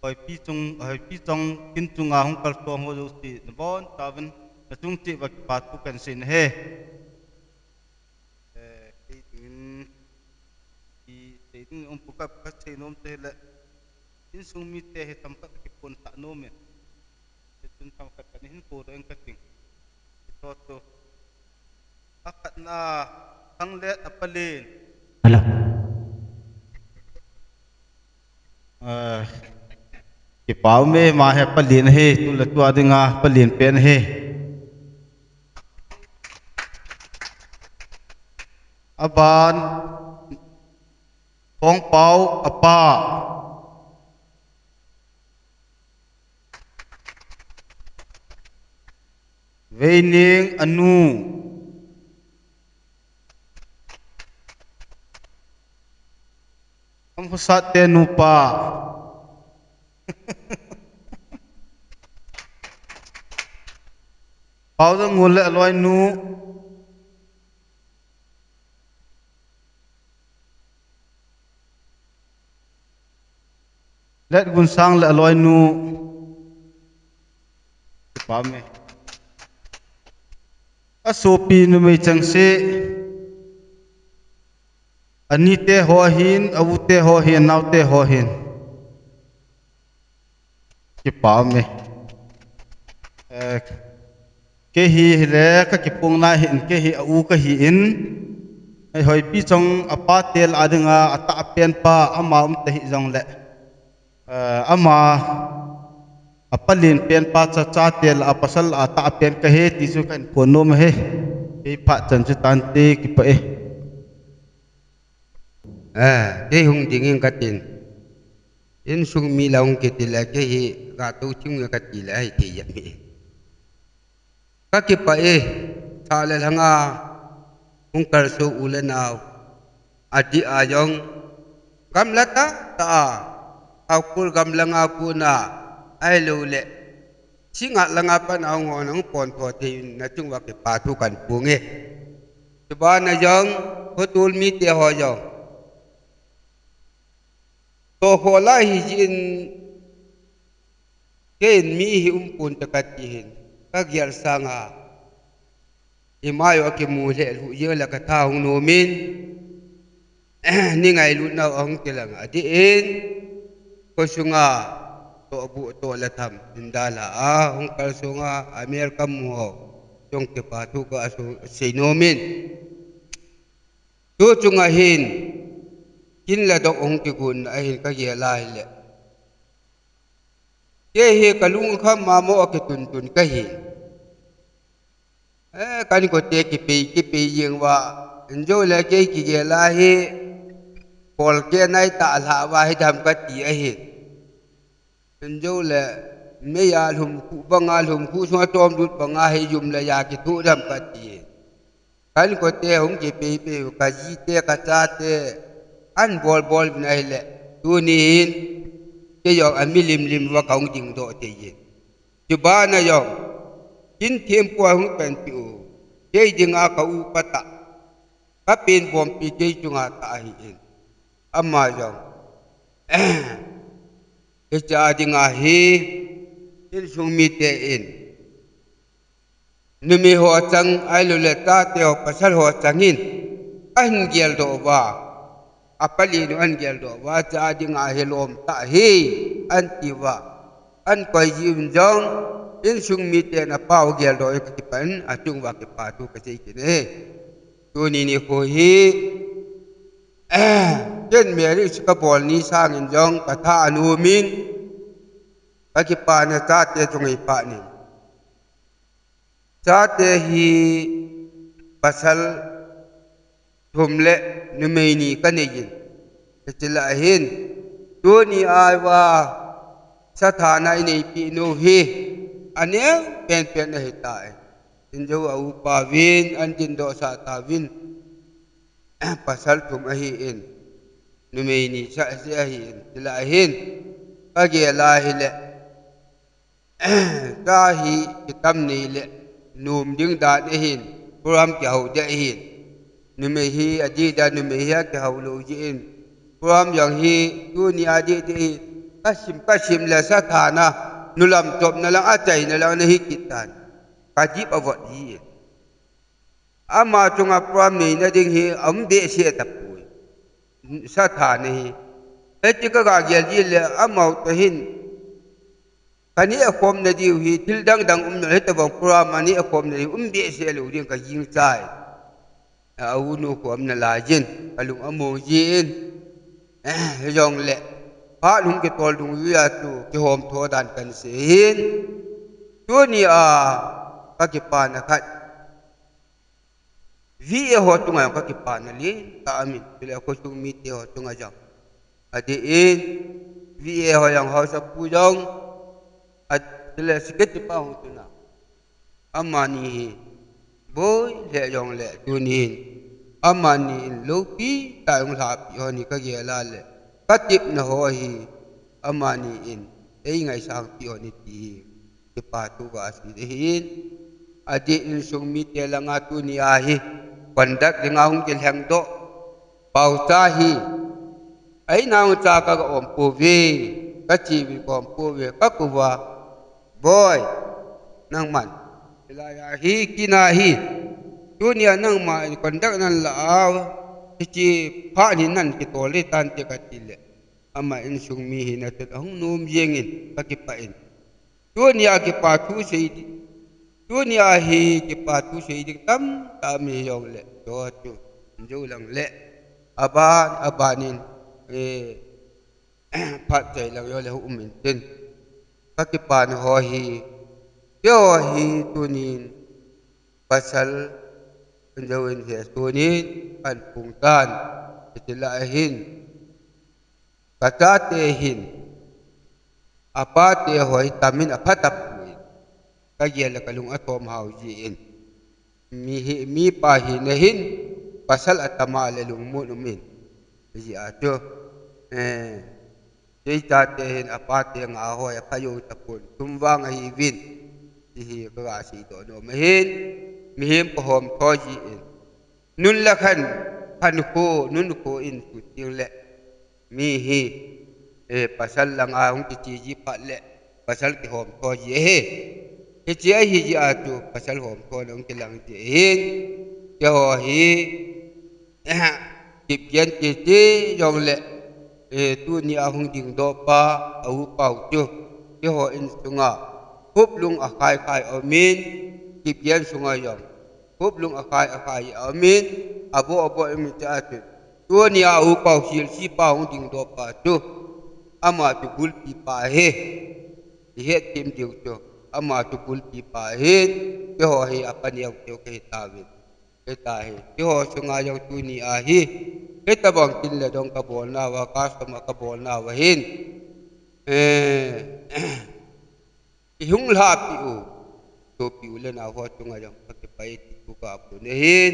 hoipi chung, hoipi chung, kin chunga hung kalsong ho jouse, nabon chauvin, nachung cheh uva kipa thu kahin sei in ahi. Eh, kei dingin, i, kei dingin um pukap kasei nom te le, insung mite hi tamkhat kiphong tah nom e. Hichun themkhat kahin podoh inge kating. Hiche chu. Akhatna, Thanglet a palen. Hello. Eh, kipa ume, ama hi palen ahi, tu le tu a dinga palen pen ahi. Aban, Thongpau apa. Veining anu. Amkhosat te nupa. Paujangul le aloinu. Letgunsang le aloinu. Kipah e. Asopi numei chengse. Anite ho ahin, aute ho ahin, anaote ho ahin. Kipah e. Eh, Kei hi hile kakipung nai hin, kei hi a u kahin. Hei hoipi chong apa tel a dinga atahpen pa ama um tahih jongle. Eh, ama apalen pen pa cha, cha tel a pasal atahpen kahi ti chu kahin phon nom e. Kei phat chan chu tante, kipah e. Eh, kei hung dingin katin. Insung mi la hung kiti le, kei hi gatou thing nge kati le, ahi thei jam hi. Kakipah e, tha le lhanga hung kalsou u le nau, adeh a jong, gamla tah tah a, Thaokhul gamlanga kona, ahilouleh, Singngat langa pat a hung hon hung pontho thei in, nachung uva kipa thu kahin phong e. Chubana jong, khotol mite ho jong, tohkhoh lai hijeh in, keiin mi hi umpon te kati hin, kagel sanga, ima jong akimu lheh lhuh jeng le katha hung nom in, ni ngailutnau ahung kilang, adeh in, khosunga tohbuh toh le tham in dalha a hung kalsonga America mu ho jong kipa thu kasei nom in. Tu chunga hin, kin le dong hung kigonna ahin kagel a hile, kei hi kalung kham mamo a kituntun kahi. Eh, ka inkote kipei, kipei jeng uva, injou le kei kigel a hi, kol kei nai tah lhah uva hi dam kati ahi. Injou le, mei a lhumkhuh banga, lhumkhuh sunga chomlut banga hi jum le ja kithoh dam kati. Ka inkote hung kipei pei u, kajite, kachate, ahin bol bol uvin ahile, tuni hin, kei jong amilim lim uva kahung dingdoh thei e. Chubana jong, kin thempu ahung panpi u, kei dinga ka upa tah, kapen bompi kei chunga tah ahin. Ama jong, hiche a dinga hi, insung mite in, numei ho chang, ahilouleh chate ho, pasal ho chang in, ahin geldoh uva, apalenu ahin geldoh uva, hiche a dinga hi lom tah ahi, ahin ti uva, ahin koi jiuvin jong, insung miten apao geldoh u kakipah in, achung uva kipa thu kasei kit e. Tuni nikho hi, ken marriage kabol ni sangin jong katha anom in, kakipana chate chunga hi pah nin. Chate hi pasal thum le numei ni kanei in. Hiche lah hin, tuni a uva sathana ineipeh nau hi, aneo penpen ahitai. Injou a upa uvin, ahin dingdoh sah tauvin. Pasal thum ahin, numei ni sah seh ahin, hiche lah hin, kagel a hile, cha hi kitam nei le, nom ding dan ahin, program kihou ding ahin. Numei hi, adeh dan numei hi akihou lou jeh in. Program jong hi, tuni a deh deh hi, kasim, kasim le sathana, nulam chopna lang, achaina lang nahi kit tan. Kadip avot jin. Ama chunga program neina ding hi, aum behseh tapoi. Sathana hi. Hiche kaga gel ji le, amau toh hin, kaneh khomna diu hi, thil dang dang um nalai, hitobang program aneh khomna diu, um behseh lou ding kagingchai. A unu khomna laijin, kalung among jin. Hijongle, phat hung kitol dungjui a chu, kihomtho dan kahin sei hin. Tuni a, kakipana khat. V A ho chunga jong kakipana lentah aumin, chule khosung mite ho chunga jong. Adeh in, V A ho jong haosapu jong, a, chule secretary pa hung tuna. Amani hi, boi lheh jongle tunin, amani in loupi tah a hung lhahpeh hon hi kagel a le, katepna ho hi, amani in, eingaisangpeh hon hi ti hi. Kipa thu kasei ahin, adeh in insung mite langa tuni a hi, conduct dinga hung kilhengdoh, paocha hi, a in'a hung cha kaga ompouve, kache uvin kaompouve, kakou uva, Boi, nangman, hilai a hi, kin a hi, tuni a nangma in conduct nalah a, hiche phat hi nahin kitol ding tante kati le, ama insung mi hina chun ahung nom jengin, kakipah in. Tunia kipa thu sei ding, tunia hi kipa thu sei ding tamtah um jongle, tua chu, jou lang le, aban, abanin, eh, phat chai lang jongle hung um intin. Ka kipana ho hi, keiho hi tunin, pasal, jou in he tunin, kan pung tan. Hiche lah a hin, kachate hin, apate ho hi tamin apha tapoi. Kagel le kalung athom hao jin. Mi hi, mipa hina hin, pasal atama le lungmon umin. Hijeh a chu, eh, kei chate hin apate nga ho hi apha jou tapon. Thum vang ahiuvin. Ti hi kaga seidoh nom ahin. Mihem kahom tho jin. Nun le khan, khankho, nunkho in sut ding le. Mi hi, eh, pasal langa hung kiche ji phat le, pasal kihom tho ji ahi. Hiche ahi jeh a chu, pasal hom thona hung kilang ji ahin. Keiho hi, Kipgen titi jongle, eh, tunia hung dingdoh pa, a upa u chu, keiho insunga, khup lung akhai khai aumin, kipgen sunga jong, khup lung akhai akhai aumin, abo abo aumin tia chu. Tunia a upa u hilsi pa hung dingdoh pa chu, ama chu bulpi pa ahi, ihet tim diu chu, ama chu bulpi pa ahin, keiho hi apa neo keu kahi tauvin. Hita hi, keiho sunga jong tunia hi, hitabang tin le dong kabolnauva, customer kabolnauva hin. Eh, ihung lhapi u, sopi u le nao ho chunga jong kakipah e ti thu kaphon ahin.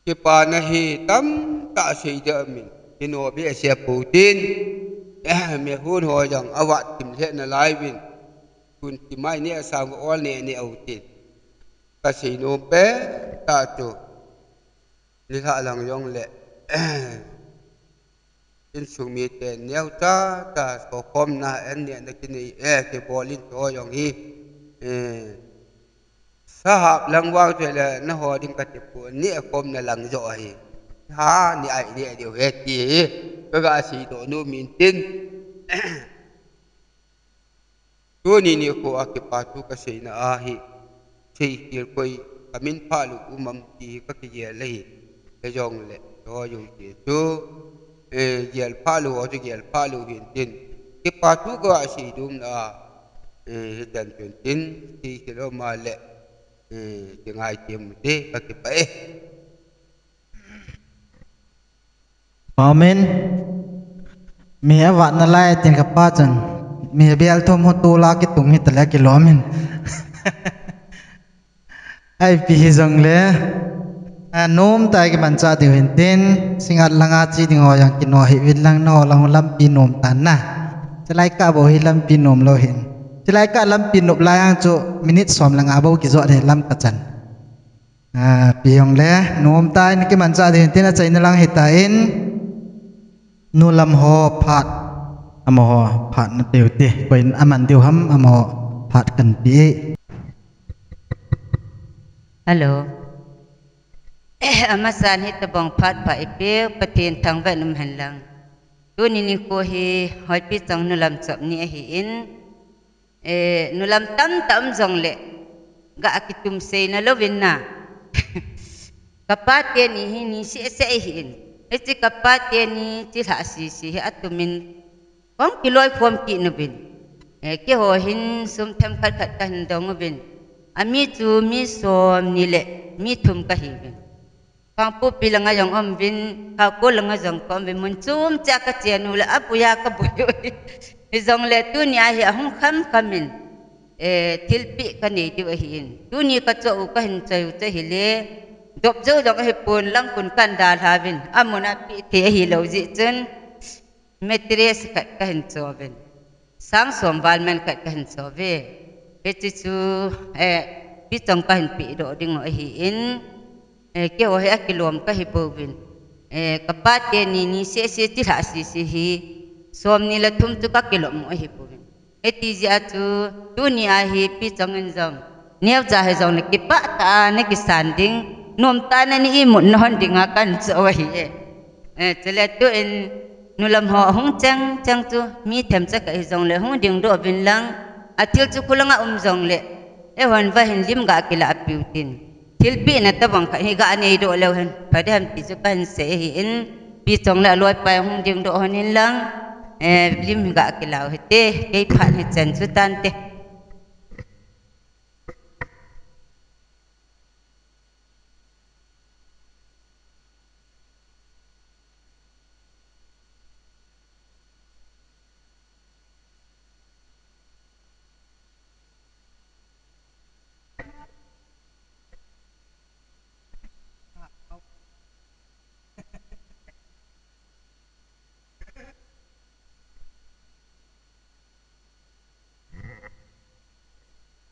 Kipana hi tamtah sei ding aumin, kino behseh pou tin. Eh, mehon ho jong avat tim lheh nalai uvin. Kun timai ne asang ol ne ne autin. Kasei nom pen tah chu. Nilhah lang jongle. Insung mite neocha cha sokhomna an nehna kinei e, kibol in cho jong hi. Eh, sahap lang vang chu le naho ding kati pon, nehkhomna lang joh ahi. Ha, ni ai neh diu ahi ti hi. Kaga seidoh nom in tin. Tuni nikho a kipa thu kaseina ahi. Seikhel koi kamin phalou um am ti hi kakigel ahi. Hijongle, ho jong ti chu, eh, gel phalou, ho chu gel phalou hin tin. Kipa thu kasei dum na, eh, hitan chun tin, seikhel um a le, eh, kingai tem u te, kakipah e. Amen. Mi avat nalai tin kapa chun. Mi bel thum ho tula kitung hita le kilom in. Ipi hijongle. A, nomtah a kimanchah diu hin tin. Singngat langa che ding ho jong kino hih uvin lang, naho lang lampi nom tan na. Chulai kah bou hi lampi nom lou hin. Chulai kah lampi nop lai ang chu minute som le nga bou kijot hi lam kachan. A, ipi jongle, nomtah in kimanchah ding tin achaina lang hitan, nu lam ho phat, amaho phat na tiu ti, koiin aman diu ham amaho phat kan pe e. Hello. Amasan hitabang phat pha eipeu, Pathen thangvah in um hen lang. Tuni nikho hi, Hoipi chang nu lam chop ni ahin, Eh, nu lam tamtah um jongle, ga kitum seina louvin na. Kapa teni hi ni seh seh ahin. Hiche kapa teni chilhah sese hi atumin. Kong kiloi khom kit nauvin. Eh, keiho hin sum themkhat khat kahin dong uvin. Ami chu mi som ni le mi thum kahiuvin. Kangpokpi langa jong um uvin, Kharkul langa jong ka um uvin, mun chom cheh a kache u le, abuia kabui u. Hijongle tunia hi ahung kham kham in, eh, thilpeh kanei diu ahin. Tuni kachoh u kahin choi u chu ahile, dop jou jong ahipon lang kun kan dalha uvin, amun a peh thei ahilou jeh chun. Mattress khat kahin cho uvin. Sang som val man khat kahin cho uve. Hiche chu, eh, Pi Chong kahin pehdoh ding u ahin. Eh, keiho hi akilom kahi pouvin. Eh, kapa teni ni seh seh chilhah sese hi. Som ni le thum chu kakilom u ahi pouvin. Hiti jeh a chu, tunia hi Pi Chong in jong. Neocha hijongle kipah tah a nakisan ding. Nomtah a na imut nahon dinga kahin cho u ahi e. Eh, chule tuin, nu lam ho hung cheng cheng chu, mi themcha khat hijongle hung dingdoh uvin lang, athil chu khulanga um jongle, eihon va hin lim ga kilah piu tin. Thilpehna tabang khat hi ga neidoh leu hen, pha ding ham ti chu kahin sei ahin, Pi Chong le aloipa hung dingdoh hon in lang, eh, lim ga kilah u hite, kei phat hichan chu tante.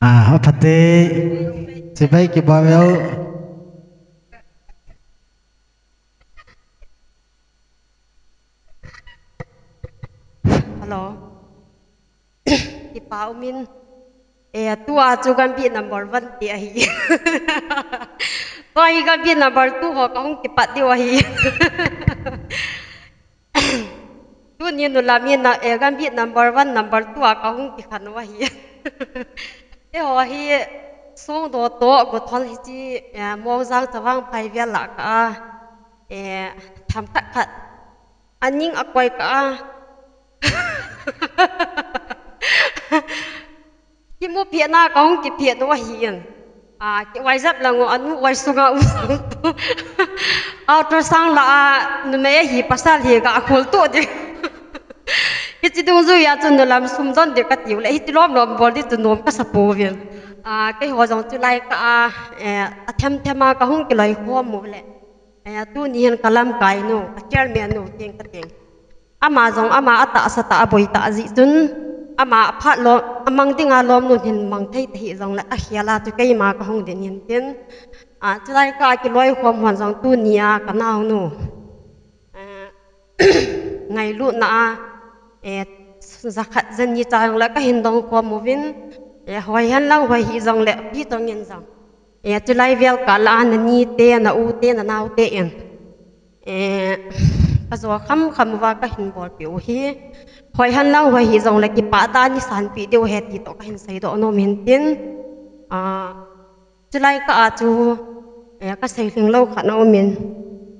Ah, apha te. Chibai kibang veu. Hello. Kipa umin. Eh, tua chu Gambih number one te ahi. Tua hi Gambih number two ho kahung kipat diu ahi. Tuni nulam in na, eh, Gambih number one, number two a kahung kikhen u ahi. Eiho hi Songdo toh Gothol hiche, eh, Mongjang Chavang Phai vel lah kah a, eh, themkhat khat aning akoi kah a. Kimu phetna kahung kiphet u ahin. Ah, ki wai jep lang u, anu wai sunga u. Ultrasound lah a, numei ahi pasal hi ga khol to ding. Hiche dungjuia chun nulam sum don ding katiu le, hiti lom lom bol ding chu nom kasa pouvin. Ah, keiho jong chulai kah a, eh, athem them a kahung kiloi khom u le. Eh, tuni hin ka lamkai nu, ka chairman nu, keng ka teng. Ama jong, ama atahsa tah, aboi tah jeh chun, ama aphat lom, amang dinga lom nu hin mang thei tahih jongle, akhel a chu keima kahung din hin tin. Ah, chulai kah a kiloi khom hon jong tunia ka naonu. Eh, ngailutna a, eh, jakhat jani cha jongle kahin dong khom uvin, eh, hoi hen lang hoi hih jongle, pi tong in jong. Eh, chulai vel kah lah a na nite, na ute, na naote in. Eh, ka jo kham kham uva kahin bolpeh u hi. Hoi hen lang hoi hih jongle kipah tah a nei sanpeh diu ahi ti toh kahin seidoh nom in tin. Ah, chulai kah a chu, eh, ka sei lhing lou khat na um in.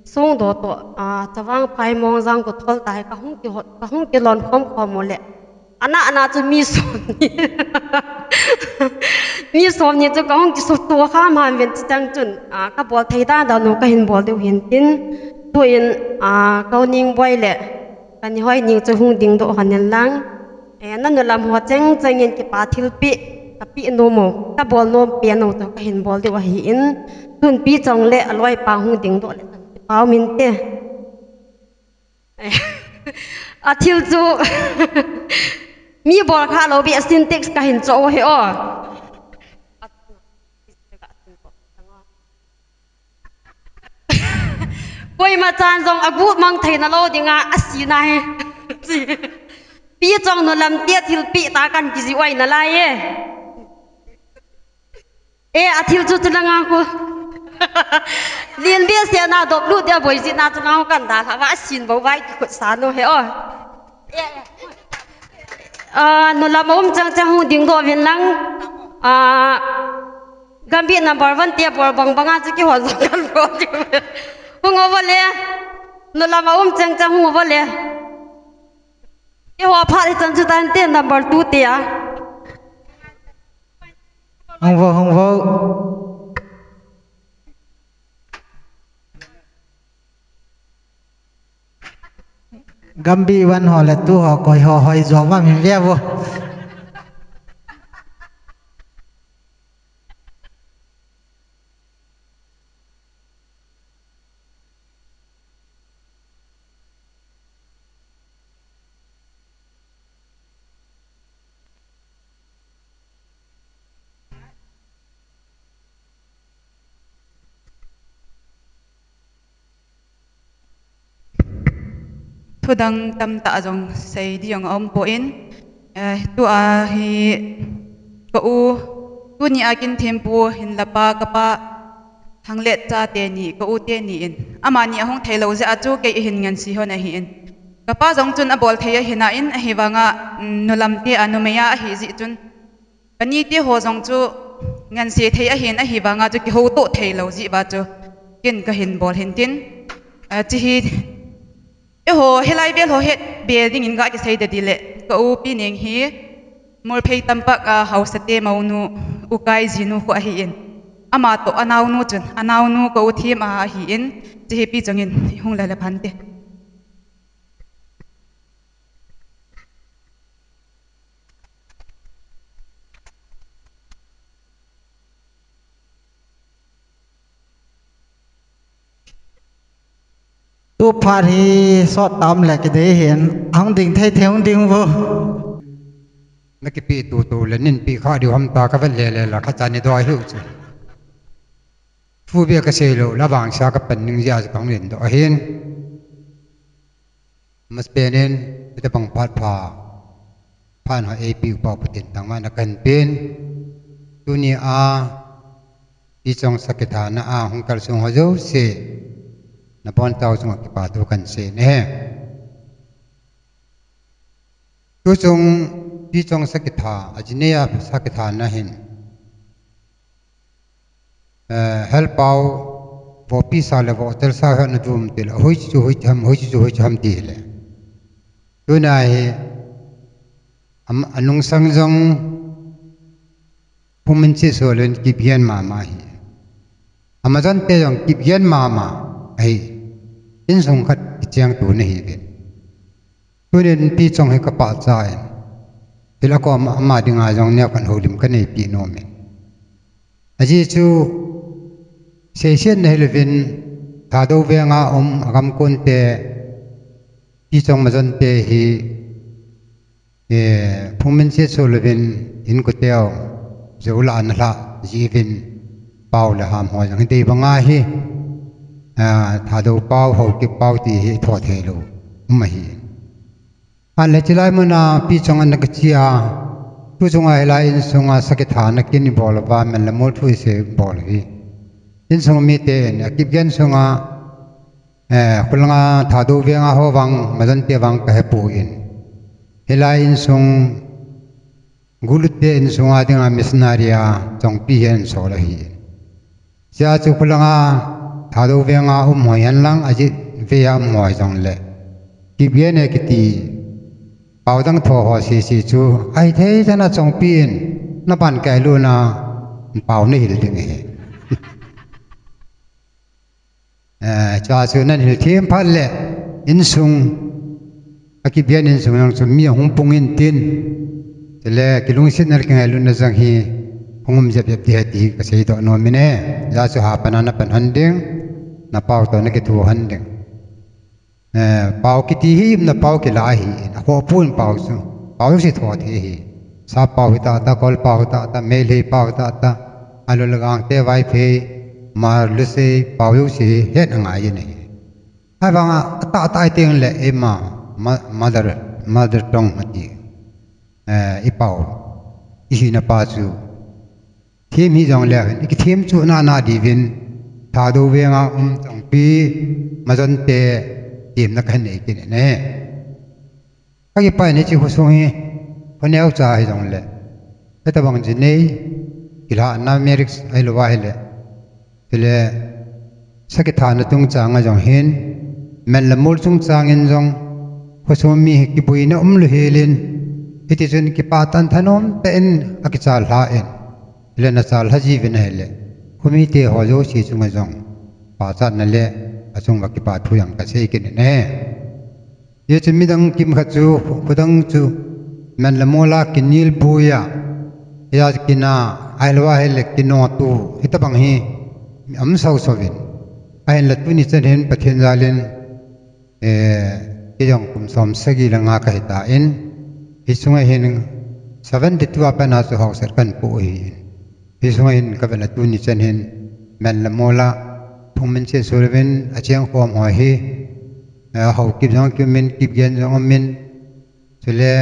Songdo toh, ah, Chavang Phai Mongjang Gothol tah hi kahung kihot, kahung kilon khom khom u le. Ana, ana chu mi som ni. Mi som ni chu kahung kisuto kha man ven chuteng chun, ah, ka bol thei dan dan u kahin bol diu hin tin. Tuin, ah, ka u Ningboi le ka ni Hoining chu hung dingdoh hon in lang. Eh, na nulam ho cheng cheng in kipa thilpeh, ka peh nom u, ka bol nom pen u chu kahin bol diu ahin. Tun pi chong le aloipa hung dingdoh le kipa um inte. Athil chu mi bol kha lou beh a Sintex kahin cho u hi o. Koima chan jong agu mang thei na lou dinga asi na hi. Pi chong nulam te thilpeh tah kan kijih uai nalai e. Eh, athil chu chu langa ko. Lien behseh na dop lut dia boi jih na chu langa ko kan dalha uva asin bou vai kikhut sa nu hi o. Ah, nulam a um cheng cheng hung dingdoh uvin lang. Ah, Gambih number one te bol bang banga chu kihon jong kan bol diu. Hung uvo le. Nulam a um cheng cheng hung uvo le. Eiho phat hi chan chu tante number two te a. Hung uvo, hung uvo. Gambih one ho le two ho koi ho hoi jong uvam hin ve uvo. Thudang tamtah jong sei ding jong aum poi, eh, tua hi ka u, tunia kin thempu hin lapa kapa Thanglet chate ni, ka u teni in. Amani ahung thei lou jeh a chu kei ahin ngansi hon ahin. Kapa jong chun abol thei ahin a in, ahivanga, mm, nulam te a numei a ahi jeh chun. Ka nite ho jong chu ngansi thei ahin, ahivanga chu kihouto thei lou jeh uva chu. Kin kahin bol hin tin. A, chi hi Eiho, hilai vel ho het be dingin ga kisei de dile. Ka u Pi Neng hi, Molphei Tampak a, haosa te mounu, Ukai jinu khu ahin. Ama toh anaonu chun, anaonu ka u Thim a ahin, chi hi pi chungin, hung lele phante. Tu phat hi sot tam le kidei hin, hung ding thei thei hung ding uvo. Na kipe tutu le nin pe kha diu ham ta ka vet le le la kha cha ni doi hiu chu. Thu bia ka sei lou la vangsa ka pan ning jia chu ka hung len doh ahin. Mas penin, ita pang phat pha, phan ho A P upa putin tangma na kan pen. Tuni a, Pi Chong sakithana a hung kal sung ho jouse, na bon tau sung a kipa thu kan sei ne. Tu chung Pi Chong sakitha, a jinei a sakithana hin. Eh, helpau, vopi sa le votel sa hena dum til, hui chu hui ham, hui chu hui ham ti le. Tuna hi, am, anung sang jong, Phungminchit Solvin kipgen mama hi. Amajan te jong kipgen mama hi. Insung khat kicheng tu na hi ve. Tunin Pi Chong hi ka pachat in. Thil a kom ama dinga jong neo khat houlim ka neipi nom in. Ajeh chu, seisiet na hilou vin, Thadou venga um, agam kon te, Pi Chong majon te hi, eh, Phungminchit Solvin, in koteu, jou la na la, jivin, pau le ham ho jong hi dei banga hi, ah, Thadou pau, Haokip pau ti hi tho thei lou, um ahi. An le chilai muna Pi Chong an ka chia, tu chunga hilai insunga sakithana kin i bol va men le mol thu i sei bol hi. Insung mite in, a kipgen sunga, eh, khulanga Thadou venga ho vang, majon te vang ka hepu in. Hilai insung, Gulut te insunga dinga missionary a, Chongpi hi an sol ahi. Chia chu khulanga, Thadou venga um hoi hen lang, ajeh vea um hoi jong le. Kipgen e kiti, pau dang tho ho sisi chu, ahi thei chana Chongpi in, na pan kai luna, pau na hil ding hi. Eh, chua chu nan hil thim phat le, insung, a kipgen insung jong chu mi ahung pung in tin, chule kilungsetna le kingailutna jong hi, hung um jep jep ti he ti ka sei doh nom in e, ja chu ha pana na pan han ding, na pau to na kithu han ding. Eh, pau kiti hi, na pau kila hi, a khoh pun pau chu, pau si tho thei hi. Sa pau hi ta ta, kol pau hi ta ta, meilhei pau hi ta ta, alu le gang te Vaiphei, mar le sei, pau jouse hi, het angai in ahi. Ahivanga, atah tah i teng le, eima, ma-, mother, mother tongue ati. Eh, i pau, i hina pa chu. Them hi jong le, i kithem chu na na diuvin, Thadou venga um Chongpi, majon te, themna ka nei kit in ahi. Ka kipai ni chi khosung hi, khoneo cha hi jong le. Heta bang jinei, kilhahna marriage ahilou va hile. Chule, sakithana chungchang a jong hin, men le mol chungchang in jong, khosung mi hi kiboina umlou hel in, hiti chun kipah tah in thanom tah in akichal lha in, le nachal lha jiuvin ahile, khomite ho jouse chunga jong, pachatna le, achung uva kipa thu jong ka sei kit in ahi. Hichu midang kimkhat chu, khudang chu, men le mol a kinel boi a, hia kina, ahilou va hile kino tu, hita bang hi, um sau sau vin. Ahinla tuni chan hin Pathen jal in, eh, kei jong kum som sagi le nga ka hi tan, hi sunga hin seventy two a pat a chu haosa kan pu hi. Hi sunga hin ka vet le tuni chan hin, men le mol a, Phungminchit Solvin, acheng khom ho hi, eh, Haokip jong akium in, Kipgen jong aum in, chule,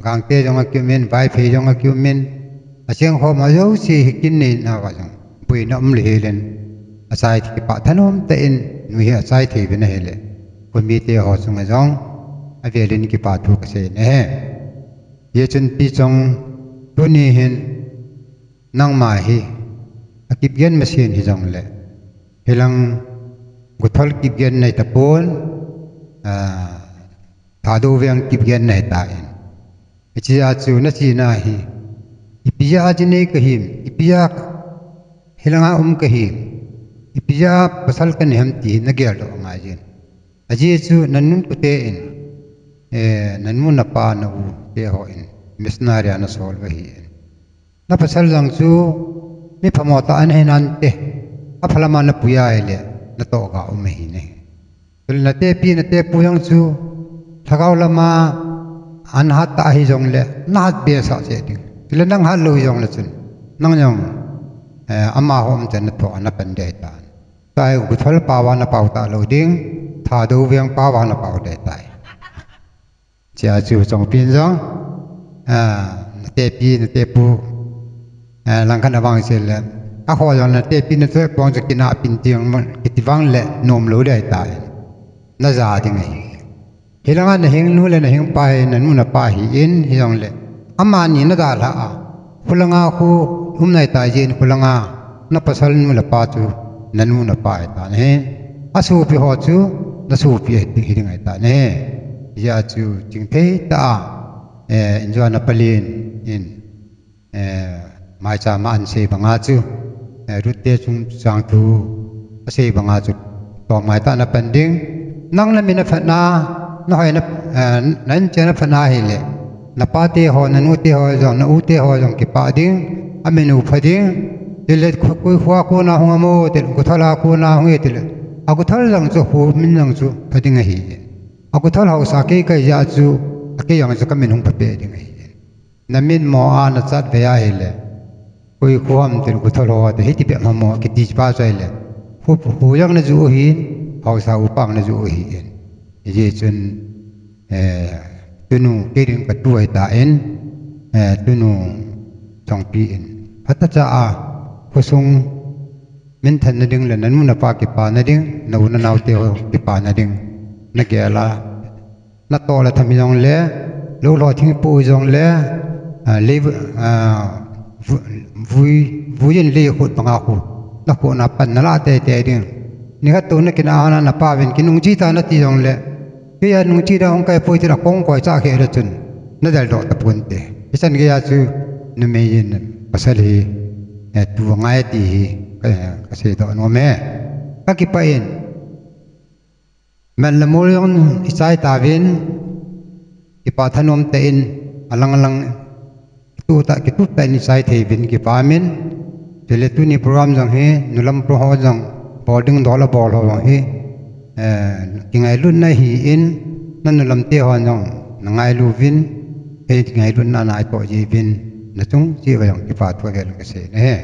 Gangte jong akium in, Vaiphei jong akium in, acheng khom ho jouse hi kin neina uva jong, boina umlou hel in, achai thei kipah thanom tah in, nu hi achai thei uvin ahile, khomite ho chunga jong, avel in kipa thu ka sei in ahi. Hichun Pi Chong, tuni hin, nangma hi, a Kipgen masen hi jong le. Hilang Guthol Kipgen nei tapon, ah, Thadou veng Kipgen nei tan. Hichea chu na chena hi. Ipi jeh a jinei ka him, ipi jeh a hilanga um ka him, ipi jeh a pasal ka nei ham ti na geldoh ngai jin. Ajeh chu na nu kute in, eh, na nu na pa na u te ho in, missionary a na sol uva ahi in. Na pasal jong chu, mi phamo tah ana hi nante, apha lama na pui ahile, na toh ga um ahi ne. Chule na tepi, na tepu jong chu, lhagao lama, An hat ta hijongle, na hat behseh ding. Chule nang hat lou jongle chun, nang jong, eh, amaho umchan na thoh a na pan ding ahitai. Tua hi guthol pao a na pao talou ding, Thadou veng pao a na pao ding ahitai. Chea chu Chongpi in jong, ah, na tepi, na tepu, ah, langkhat na vang sel le, akhoh jong na tepi na tepu chu kinah pin ding mo, kiti vang le nom lou ding ahitai. Na ja ding ahi. Hilanga na hingnu le na hingpa hi na nu na pa ahin, hijongle amani na dalha a, khulanga khu um nai ta jin, khulanga na pasal nu le pa chu na nu na pa ahitan ahi. Asopi ho chu na sopi ahi ding, hi ding ahitan ahi. Hijeh a chu chingthei tah a, eh, injona palen in, eh, maicham a asei banga chu, eh, Ruth te chungchang thu asei banga chu, tongmai tah a na pan ding. Nang na min aphatna, na hoina, eh, na inchen aphatna ahile, na pate ho, na nute ho jong, na ute ho jong kipah ding, amin u pha ding. Tile khu-, koi khoa kona hung ham o, tile guthol a kona hung e, tile aguthol jong chu, khu min jong chu pha ding ahi. Aguthol haosa kei kahi jeh a chu, akei jong chu kamin hung pha peh ding ahi. Na min mo a na chat ve ahile, koi khu ham, tile guthol ho, tile hiti bep ham o kiti pa chu ahile, khu, khu jong na ju u ahin, haosa upa jong na ju u ahin. Hijeh chun, eh, tunu kei ding ka tu ahitan, eh, tunu Chongpi in phatah cha a khosung minthan na ding le na nu na pa kipa na ding, na u na nao te ho kipa na ding, na gel a, na toh le tham hijongle, lou lou thing pu hijongle, ah, lei, ah, vu-, vui, vui in lei khut banga khu, na khu na pan na la teitei ding. Nikhat tou na kinah hon a na pa vin kinung chi ta na ti jongle, kei a nung chi da hung kai poi ti na kong koi cha khe le chun, na del doh ta pon te. Hichan gei a chu numei in pasal hi, eh, tu ngai ti hi, eh, ka sei doh nom e. Ka kipah in. Mel le mol jong i chai tauvin, kipa thanom tah in, alang alang, kitup tah, kitup tah in i chai thei uvin kipa min. Chule tuni program jong hi, nulam pro ho jong, bol ding dol a bol ho jong hi, eh, kingailutna ahin, na nulam te ho jong, na ngailu uvin, hei kingailutna na ito ji uvin, na chung cheh uva jong kipa thu avel ka sei na e.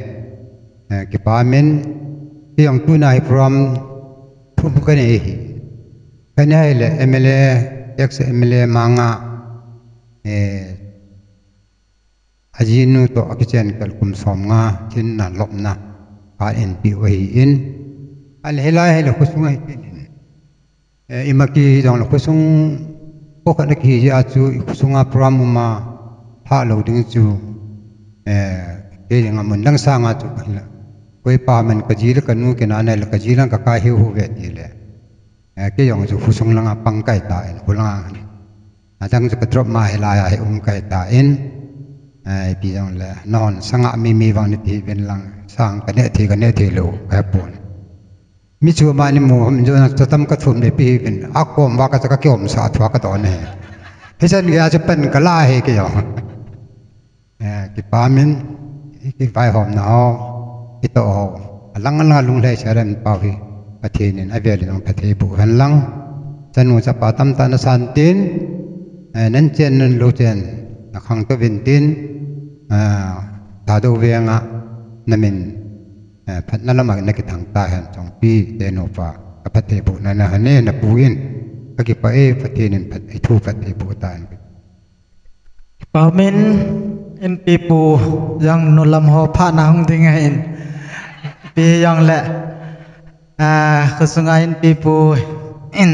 Eh, kipa min, kei jong tuna hi program thum ka nei hi. Ka nei hile M L A, ex M L A manga, eh, ajinu toh akichen kal kum som nga, thinna lopna, ka en pi u ahin. Ahile hilai hile khosung ahi pen in. Eh, ima kihi jongle khosung, kho khat na kihi jeh a chu i khosunga program uma, lha lou ding chu, eh, kei dinga mun dang sanga chu ka hila. Koi pa man ka ji le ka nu kina nei le ka ji lang ka kai hiu hiu ve ti le. Eh, kei jong chu khosung langa pang kai ta in, khu langa. Adang chu ka drop ma hilai a hi um kai ta in. Eh, ipi jongle, nahon sanga mi mi vang ni ti uvin lang, sang ka neh thei, ka neh thei lou, ka he pon. Mi chu mani mu ham jo na chatam ka thum le pi hi vin. A kom va ka cha ka kiom sa thua ka don e. Hichan gei a chu pan ka la hi kei jong. Eh, kipa min, i kivaihomna ho, i toh ho. Alang alang a lunglhai sel a min pau hi. Pathen in avel in jong phatthei boh hen lang. Chanu chapa tamtah na san tin, eh, nan chen nan lou chen, na khangtou vin tin, eh, Thadou veng a, na min, eh, phatna lama na kithang ta hen Chongpi te nupa, ka phatthei bohna na hane na pu in, ka kipah e Pathen in phat, i thu phatthei boh ta hen. Kipah min, Inpi pu jong nulam ho phatna hung ding ahin. Pi jong le, ah, khosunga Inpi pu in,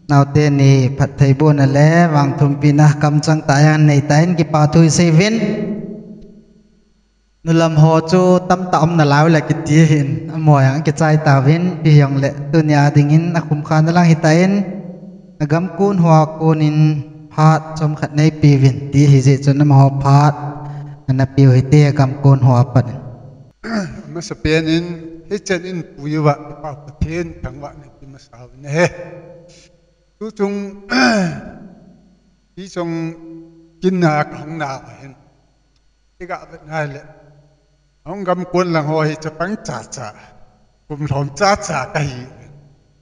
naote ni phatthei bohna le vangthumpina kamchang tah jong nei ta in kipa thu i sei uvin. Nulam ho chu tamtah um nalai u le kiti hin, amaho jong kichai tauvin, pi jong le tunia dingin akhum kha na lang hita in, agam kon hoa kon in phat chomkhat nei pi uvin, ti hi jeh chun amaho phat ana pi u hite, agam kon hoa pat in. Masapen in, hichan in pui uva, i Pau Pathen thangvahna i pe masa uvin ahi. Tuchung, hichung kinna kahung na ahin. I ga vet ngai le. Hung gam kon lang ho hi chapang cha cha. Kum lhom cha cha kahi.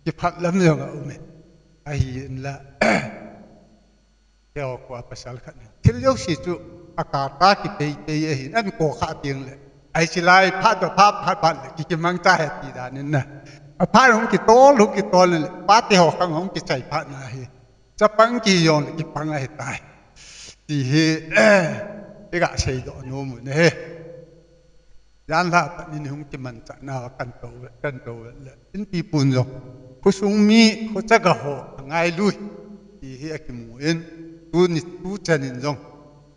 Kiphat lam jong aum e. Ahinla. Keiho kho a pasal khat in, thil jouse chu akah a kipei pei ahin, an kho kha teng le, ai chi lai phat to phat phat phat le, ki kimang cha he ti dan in na. Aphat hung kitol, hung kitol le, pate ho khang hung kichai phat na hi. Chapang kihong le, kipang ahi tai. Ti hi, i ga seidoh nom u ne he. Jan lha pat nin hung kimanchah nau a kan tou, kan tou le. Inpi pun jong. Khosung mi, khochaga ho, angailu. Ti hi akimu in. Tuni, tuchan in jong.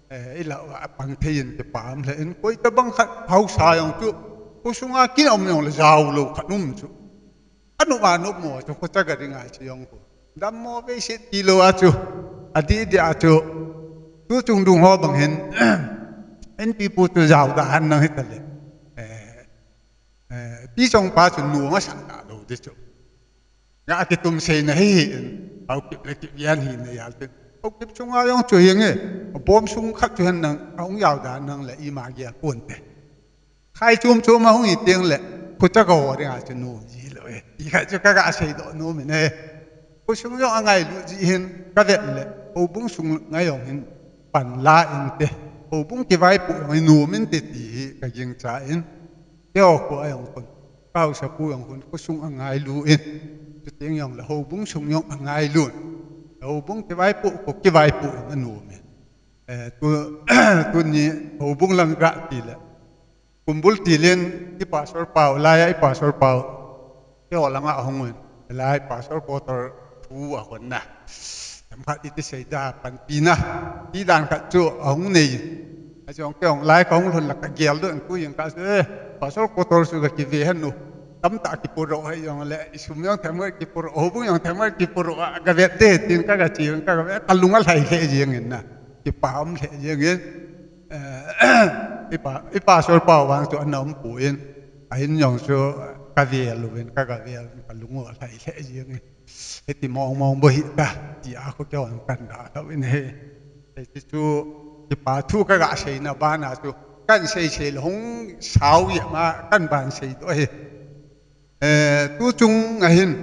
Eh, i lah uva apang thei in kipah um le. In koi tabang khat haosa jong chu. Khosunga kin um jong le jao lou khat um chu. Anop anop mo chu khochaga dinga chu jong khu. Dammo vei sit ti lou a chu. Adih dih a chu. Tuchung dung ho bang hin. Inpi pu chu jao da han nang hi ta le. Eh, eh, pi chong pa chu nu ma sang ta lou di chu. Nga akitum sei na hi hi in. Haokip le Kipgen hi na yal tin. Haokip chunga jong chu hi nge. Bom sung khat chu hen nang. Ahung jao da nang le ima gel pon te. Khai chum chum a hung hi teng le, khochaga ho dinga chu nom ji lou e. Ti khat chu ka ga seidoh nom in e. Khosung jong angailu ji hin ka vet le, houbung sung ngai jong hin pan la inte. Houbung kivaipoh jong hin nom inte ti hi ka gingcha in. Keiho kho a jong khun, ka haosa pu jong khun, khosung angailu in. Chuteng jong le houbung sung jong angailu in. Houbung kivaipoh kho kivaipoh jong anom in. Eh, tu, tuni houbung lang ga ti le. Kumbul tilin i pastor pau, laiya i pastor pau. Keiho langa ahung un. Lai pastor quarter thu ahon na. Themkhat iti seida panpina. Ti dan khat chu ahung nei. Achung keiho lai kahung lhun la kagel doh in tu jeng ka chu, eh, pastor quarter chu kakive hen nu. Tamtah kipuro hei jong le, isum jong themkhat kipuro, houbung jong themkhat kipuro, a, kavet te, tin ka, kachi, ka, kavet, kalung alhai lheh jeng in na. Kipa um lheh jeng in. Eh, i pa, i pastor pau vang chu ana um poi in, ahin jong chu kavel uvin, ka, kavel uvin, kalung u alhai lheh jeng in. Hiti mong mong bou hita, ti a khu keiho kan da tau in he. Hiti chu, kipa thu ka ga seina bana chu, kan sei sei le hung sao ye ma, kan ban seidoh hi. Eh, tuchung ahin,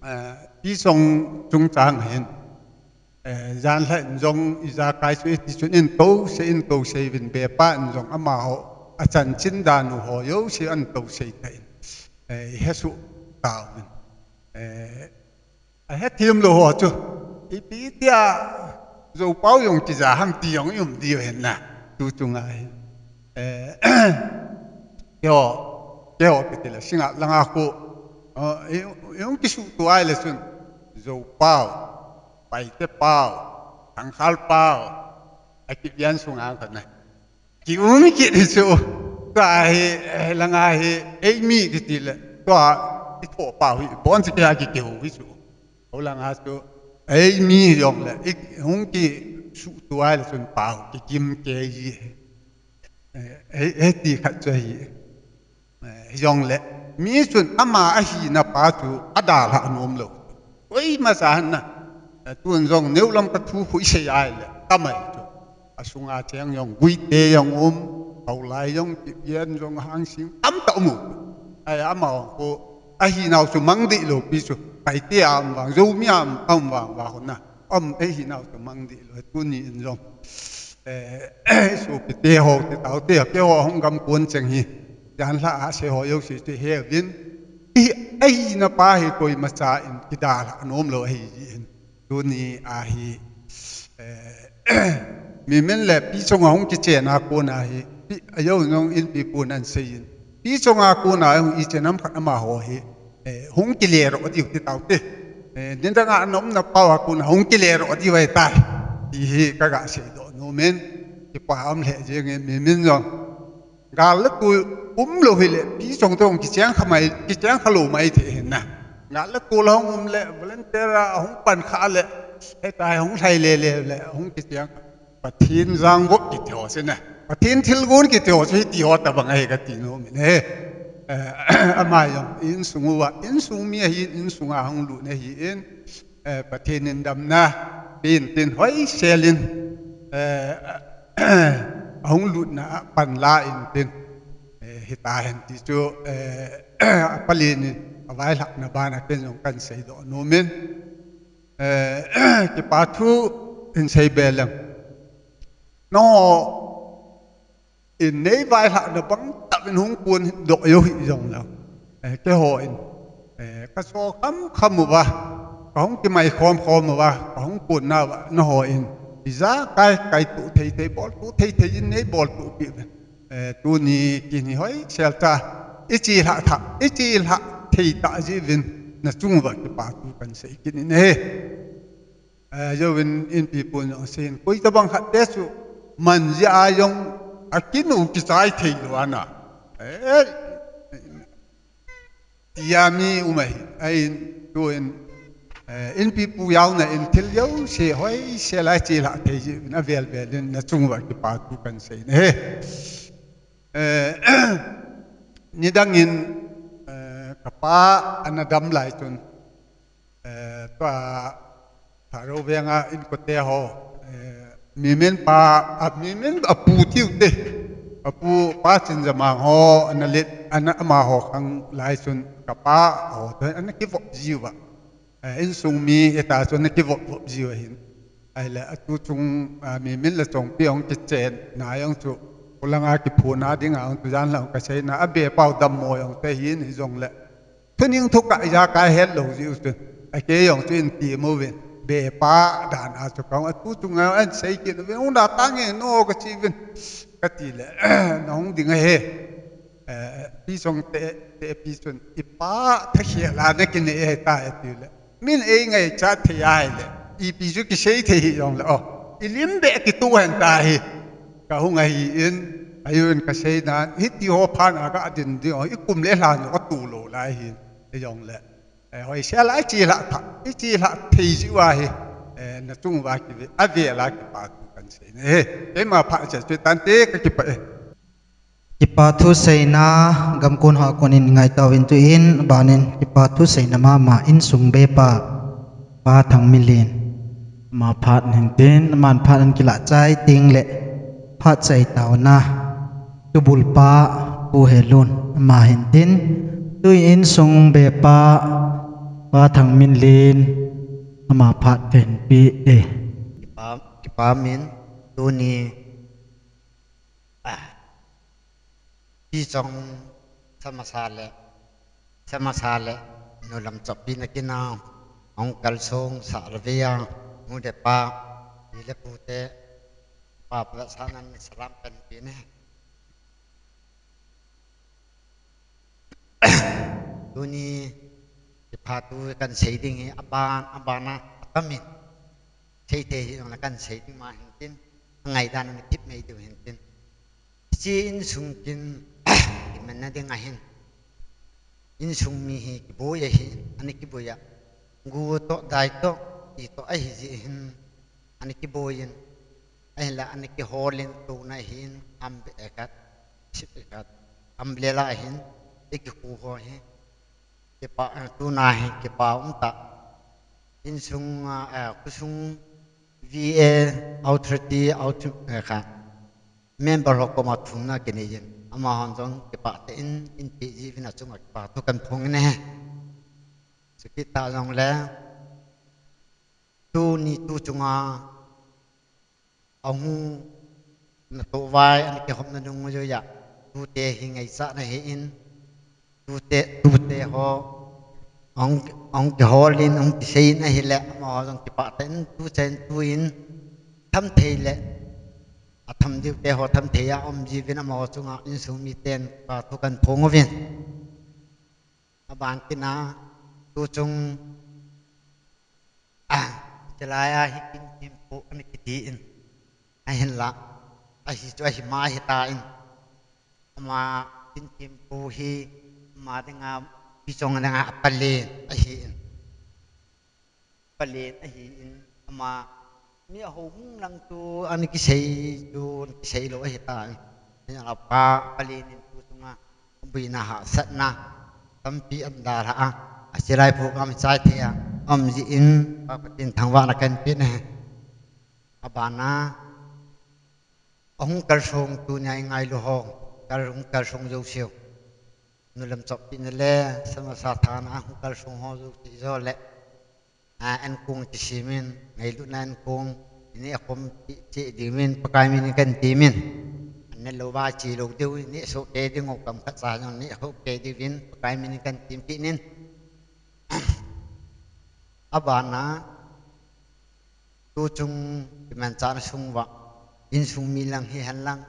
eh, pi chong chungchang ahin. Eh, jan lha in jong ijakai chu iti chun in tou sei, in tou sei uvin bepa in jong amaho achanchin dan u ho jouse an tou sei ta in. Eh, i hesoh tauvin. Eh, ahethem lou ho chu. Ipi tia Zopau jong kija ham ti jong i um diu hen na. Tuchunga hi. Eh, keiho, keiho kiti le, Singngat langa khu. Eh, i, i hung kisuhto a ile chun. Zopau. Paite pau, Thangkhal pau, a Kipgen sunga khat na. Ki um kit hi chu, tua hi, eh, langa hi, eimi kiti le, tua i tho pau hi, bon si kia ki keu hi chu. Ho langa chu, eimi jong le, i hung kisuhto a ile chun pau, kikim kei ji. Eh, eh, eh, ti khat chu hi. Eh, hijong le, mi chun ama ahina pa chu adalhah nom lou. Koima cha hen na. Eh, tun jong neu lam ka thu khu i sei a ile, ka mai chu. Asunga cheng jong Guite jong um, Haolai jong, Kipgen jong, Hangsing, tamtah um u. Ai, ama jong khu, ahinau chu mang dih lou pi chu. Paite a um vang, Zomi a um, a um vang, vang khu na. Um, ahinau chu mang dih lou, tuni in jong. Eh, sopite ho, ti tau te, keiho hung gam kon cheng hi. Jan lha a sei ho jouse chu he uvin. I, ahina pa hi koima cha in kidalhah nom lou ahi jin. Tuni a hi, eh, mi min le pi chunga hung kichen a kon a hi. Pi, a jo jong in pi pun an sei in. Pi chunga kon a hung i chen am khat amaho hi. Eh, hung kile ro diu ti tau te. Eh, nin dang a nom na pau a kon a hung kile ro diu ahi tai. Ti hi ka ga seidoh nom in. Kipa um lheh jeng in mi min jong. Gal le tol um lou hi le, pi chong tong kicheng kha mai, kicheng kha lou mai thei hin na. Gal le tol hung um le, volunteer a hung pan kha le, he tai hung lhai le le le, hung kicheng kha. Pathen jangvop kiti ho chu na. Pathen thilgon kiti ho chu hiti ho tabang ahi kati nom in he. Eh, ama jong insung uva, insung mi ahin, insung a hung lut na ahin, eh, Pathen in damna pe intin hoisel in, eh, ahung lutna a pan la intin, eh, hita hen ti chu, eh, apalin in availhahna bana ken jong kan seidoh nom in. Eh, kipa thu Hin sei be leng. No, in nei vailhahna bang tah in hung kun doh jou hi jong leng. Eh, keiho in, eh, ka so kham kham uva, ka hung kimai khom khom uva, ka hung kun nauva, nangho in ijakai kaituh thei thei, boltuh thei thei in nei boltuh peh uvin. Eh, tuni kin hi hoi sel ta, i chilhah tha, i chilhah thei tah jeh uvin, na chung uva kipa thu kan sei kit in ahi. Eh, jouvin inpi pun jong asin. Koi tabang khat te chu man jeh a jong akin u kichai thei lou ana. Eh, tia mi um ahi. Ahin tuin, eh, inpi pu jaona in thil jouse hoi sel a chilhah thei jeh uvin avel vel in na chung uva kipa thu kan sei in ahi. Eh, nidang in, eh, ka pa ana dam lai chun, eh, tua Thadou veng a inkote ho, eh, Mimin pa, a Mimin a pu tiu te, a pu pa Chinjamang ho, ana let, ana amaho khang lai chun ka pa ho toh ana kivop jiu va. Eh, insung mi hita chu ana kivop vop jiu ahin. Ahile, atu chung, ah, Mimin le Chongpi hung kichen na jong chu, khulanga kiphuna dinga hung tujan lang ka seina, abe pau dammo jong te hin hijongle. Thuning thukah ijakai het lou jiu chun. Akei jong chu in ti mo uvin. Be pa dan a chu kong atu chunga an sei kit uvin. Hung da ta nge no ka chi uvin. Ka ti le, na hung ding ahi. Eh, pi Chongte, te pi chun, i pa thakhel a na kinei ahi ta e ti le. Min ei ngaichat thei ahile, ipi chu kisei thei hih jongle, o, i lim beh kituh hen ta hi. Ka hung ahin, ajeh in ka seina, hiti ho phat a ka din ding, o, i kum le lha jong ka tu lou lai hin, hijongle. Eh, hoi sel a i chilhah tha, i chilhah thei jiu ahi, eh, na chung uva kive, avel a kipa thu kan sei in ahi. Keima phat chu chu tante ka kipah e. Kipa thu seina, gamkon hahkon in ngai tauvin tuin, aban in kipa thu seina mama insung bepa, Pa Thangminlen. Ama phat hin tin, aman phat an kilah chai teng le, phat chai taona, tubul pa, Pu Helun, ama hin tin, tui insung bepa, Pa Thangminlen, ama phat kahin pe e. Kipa, kipa min, tuni, Ah, Pi Chong, Samasa le, Samasa le, Nu Lamchoppi na kinao, hung kalsong sa le vea, nu le pa, pi le pu te, pa pa sa nan salam kan pe ne. Tuni, kipa thu kan sei ding hi, aban, aban a, atamin. Sei thei hi jong le kan sei ding ma hin tin, angai dan a mi tip mai diu hin tin. Hiche insung kin, kimanna ding ahin. Insung mi hi kiboi ahin, ana kiboi a. Gu toh, dai toh, ti toh ahi jeh hin, ana kiboi in. Ahinla ana kihol in touna ahin, am be khat, sip khat. Umbrella ahin, i kikhu ho hi. Kipa, eh, tuna hi kipa um ta. Insung, ah, eh, khosung V A authority, author, eh, kha. Member ho koma thumna kinei in. Amahon jong kipah tah in, in pe ji uvin achunga kipa thu kan phong in ahi. Chukit tah jongle, tuni tu chunga, ahung natoh vai, ana kihopna nung jeh a, tute hi ngaichatna ahin, tute, tute ho, ahung, ahung kihol in, ahung kisei in ahile, amaho jong kipah tah in, tuchan tuin, tham thei le, atham diu te ho tham thei a um ji uvin amaho chunga insung miten kipa thu kan phong uvin. Aban tina, tu chung, ah, chulai a hi Kinkimpu ana kiti in. Ahinla, ahi chu ahi ma ahi tan. Ama Kinkimpu hi, ama dinga, Pi Chong dinga apalen ahin. Palen ahin, ama mi ahou hung lang chu ana kisei chu, ana kisei lou ahi tan. Ahinla pa, palen in tu chunga, buina hahsatna tampi ana dalha a. Achulai program chai thei a, um ji in, Pa Pathen thangvahna kan pe ne. Aban a, ahung kalsong tunia i ngailu ho, kal, hung kalsong jouseu. Nu Lamchoppi na le, Samasa thana, ahung kalsong ho jouse jo le. A, ankong kisem in, ngailutna ankong, Neh khom cheh diuvin Pakai min in kahin temin. An neh lou va che lou diu, neh soh kei ding u, kam khat cha jong neh soh kei diuvin Pakai min in kahin tem kit in. Abana, tuchung kimanchahna sung uva, insung mi lang hihen lang,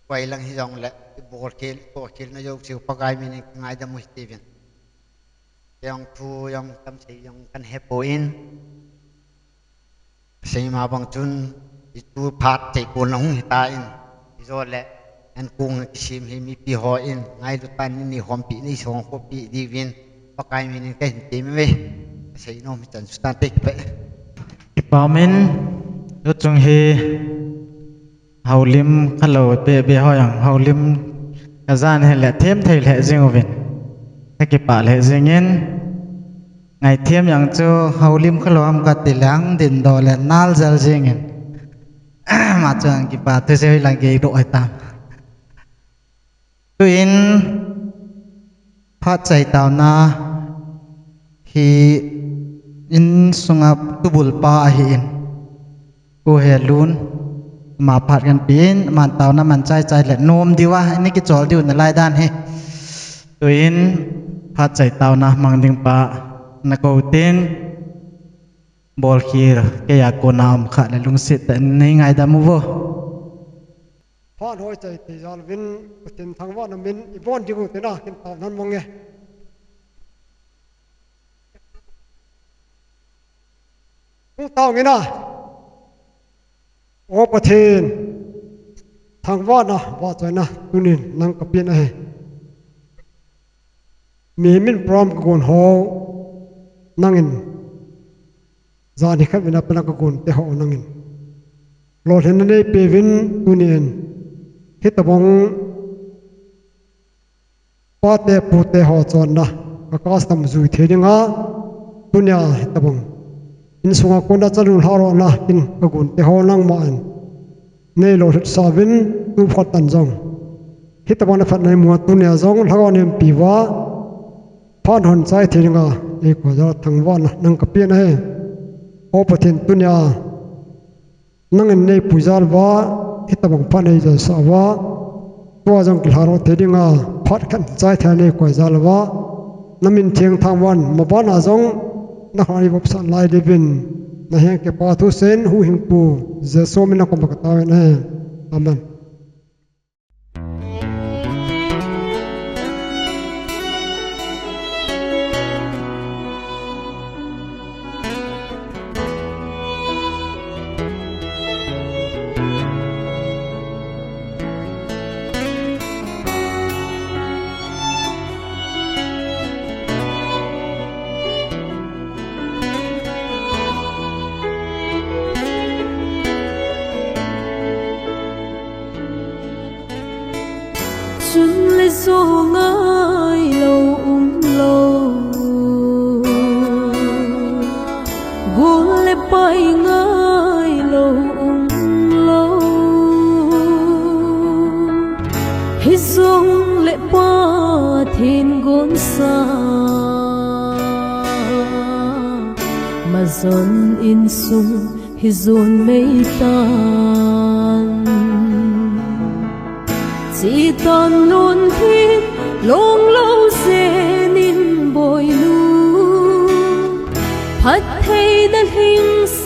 koi lang hijongle, ibolkhel, ibolkhelna jouse u Pakai min in kingaidam u hite uvin. Kei jong thu jong tamsei jong kahin hepoi, seima bang chun, itu phat cheikon lang hung hitan, ijole, ankong kisem hi mipi hon ngailut tah in nei khompi, nei songkhopi diuvin, Pakai min in kahin tem uve. Seinom hichan chu tante, kipah. Kipah umin, tuchung hi, houlim khalou bebe ho jong, houlim kajan hile them thei lheh jing uvin, kakipah lheh jingin, ngaithem jong chu houlim khalou ham kati le hung dingdoh le nal jel jingin. Ama chun kipah thu seilang geidoh hitam. Tuin phat chai taona hi insunga tubulpa ahin, Pu Helun, ama phat kahin pein, aman taona man chaichai le nom diuva, ani kichol diu nalai dan hi. Tuin phat chai taona mang ding pa nakou tin, bolkhel keiya kona um khah le lungset tah in nei ngaidam uvo. Phat hoi chai tei jal uvin, Pathen thangvahna min ibon diu tina kin taonan mange. Hung taovin a, O Pathen, thangvahna, vahchoina tunin nang kapen ahi. Mihem in program kagon ho nangin, jani khat vin a pat a kagon teho nangin lolhinna neipeuvin tunin, hitobang pate pute ho chonna ka custom jui thei dinga, tunia hitobang insunga kona chalung lharohna in kagon teho nangman nei lolhitsah uvin, tu phat tan jong hitobang phatna imu a, tunia jong Lhagao in eiumpi uva, phat hon chai thei dinga neikoi jal thangvahna nang kapen ahi. O Pathen, tunia nangin neipui jal uva, hitobang phat neijalsah uva, tua jong kilhadoh thei dinga phat khat chai thei neikoi jal uva, namin theng thangvahna maban a jong nahon eivopsah lai diuvin, nahenga kipa thu seiyin, huhhingpu Jesu min a koma kataovin ahi. Amen. Chun le jo ngailou umlou, gol le pai ngailou umlou, hijongle Pathen gonsa majon insung hijon meitan. Chitan lon thin longlou jenin boinu, phattheina lhingset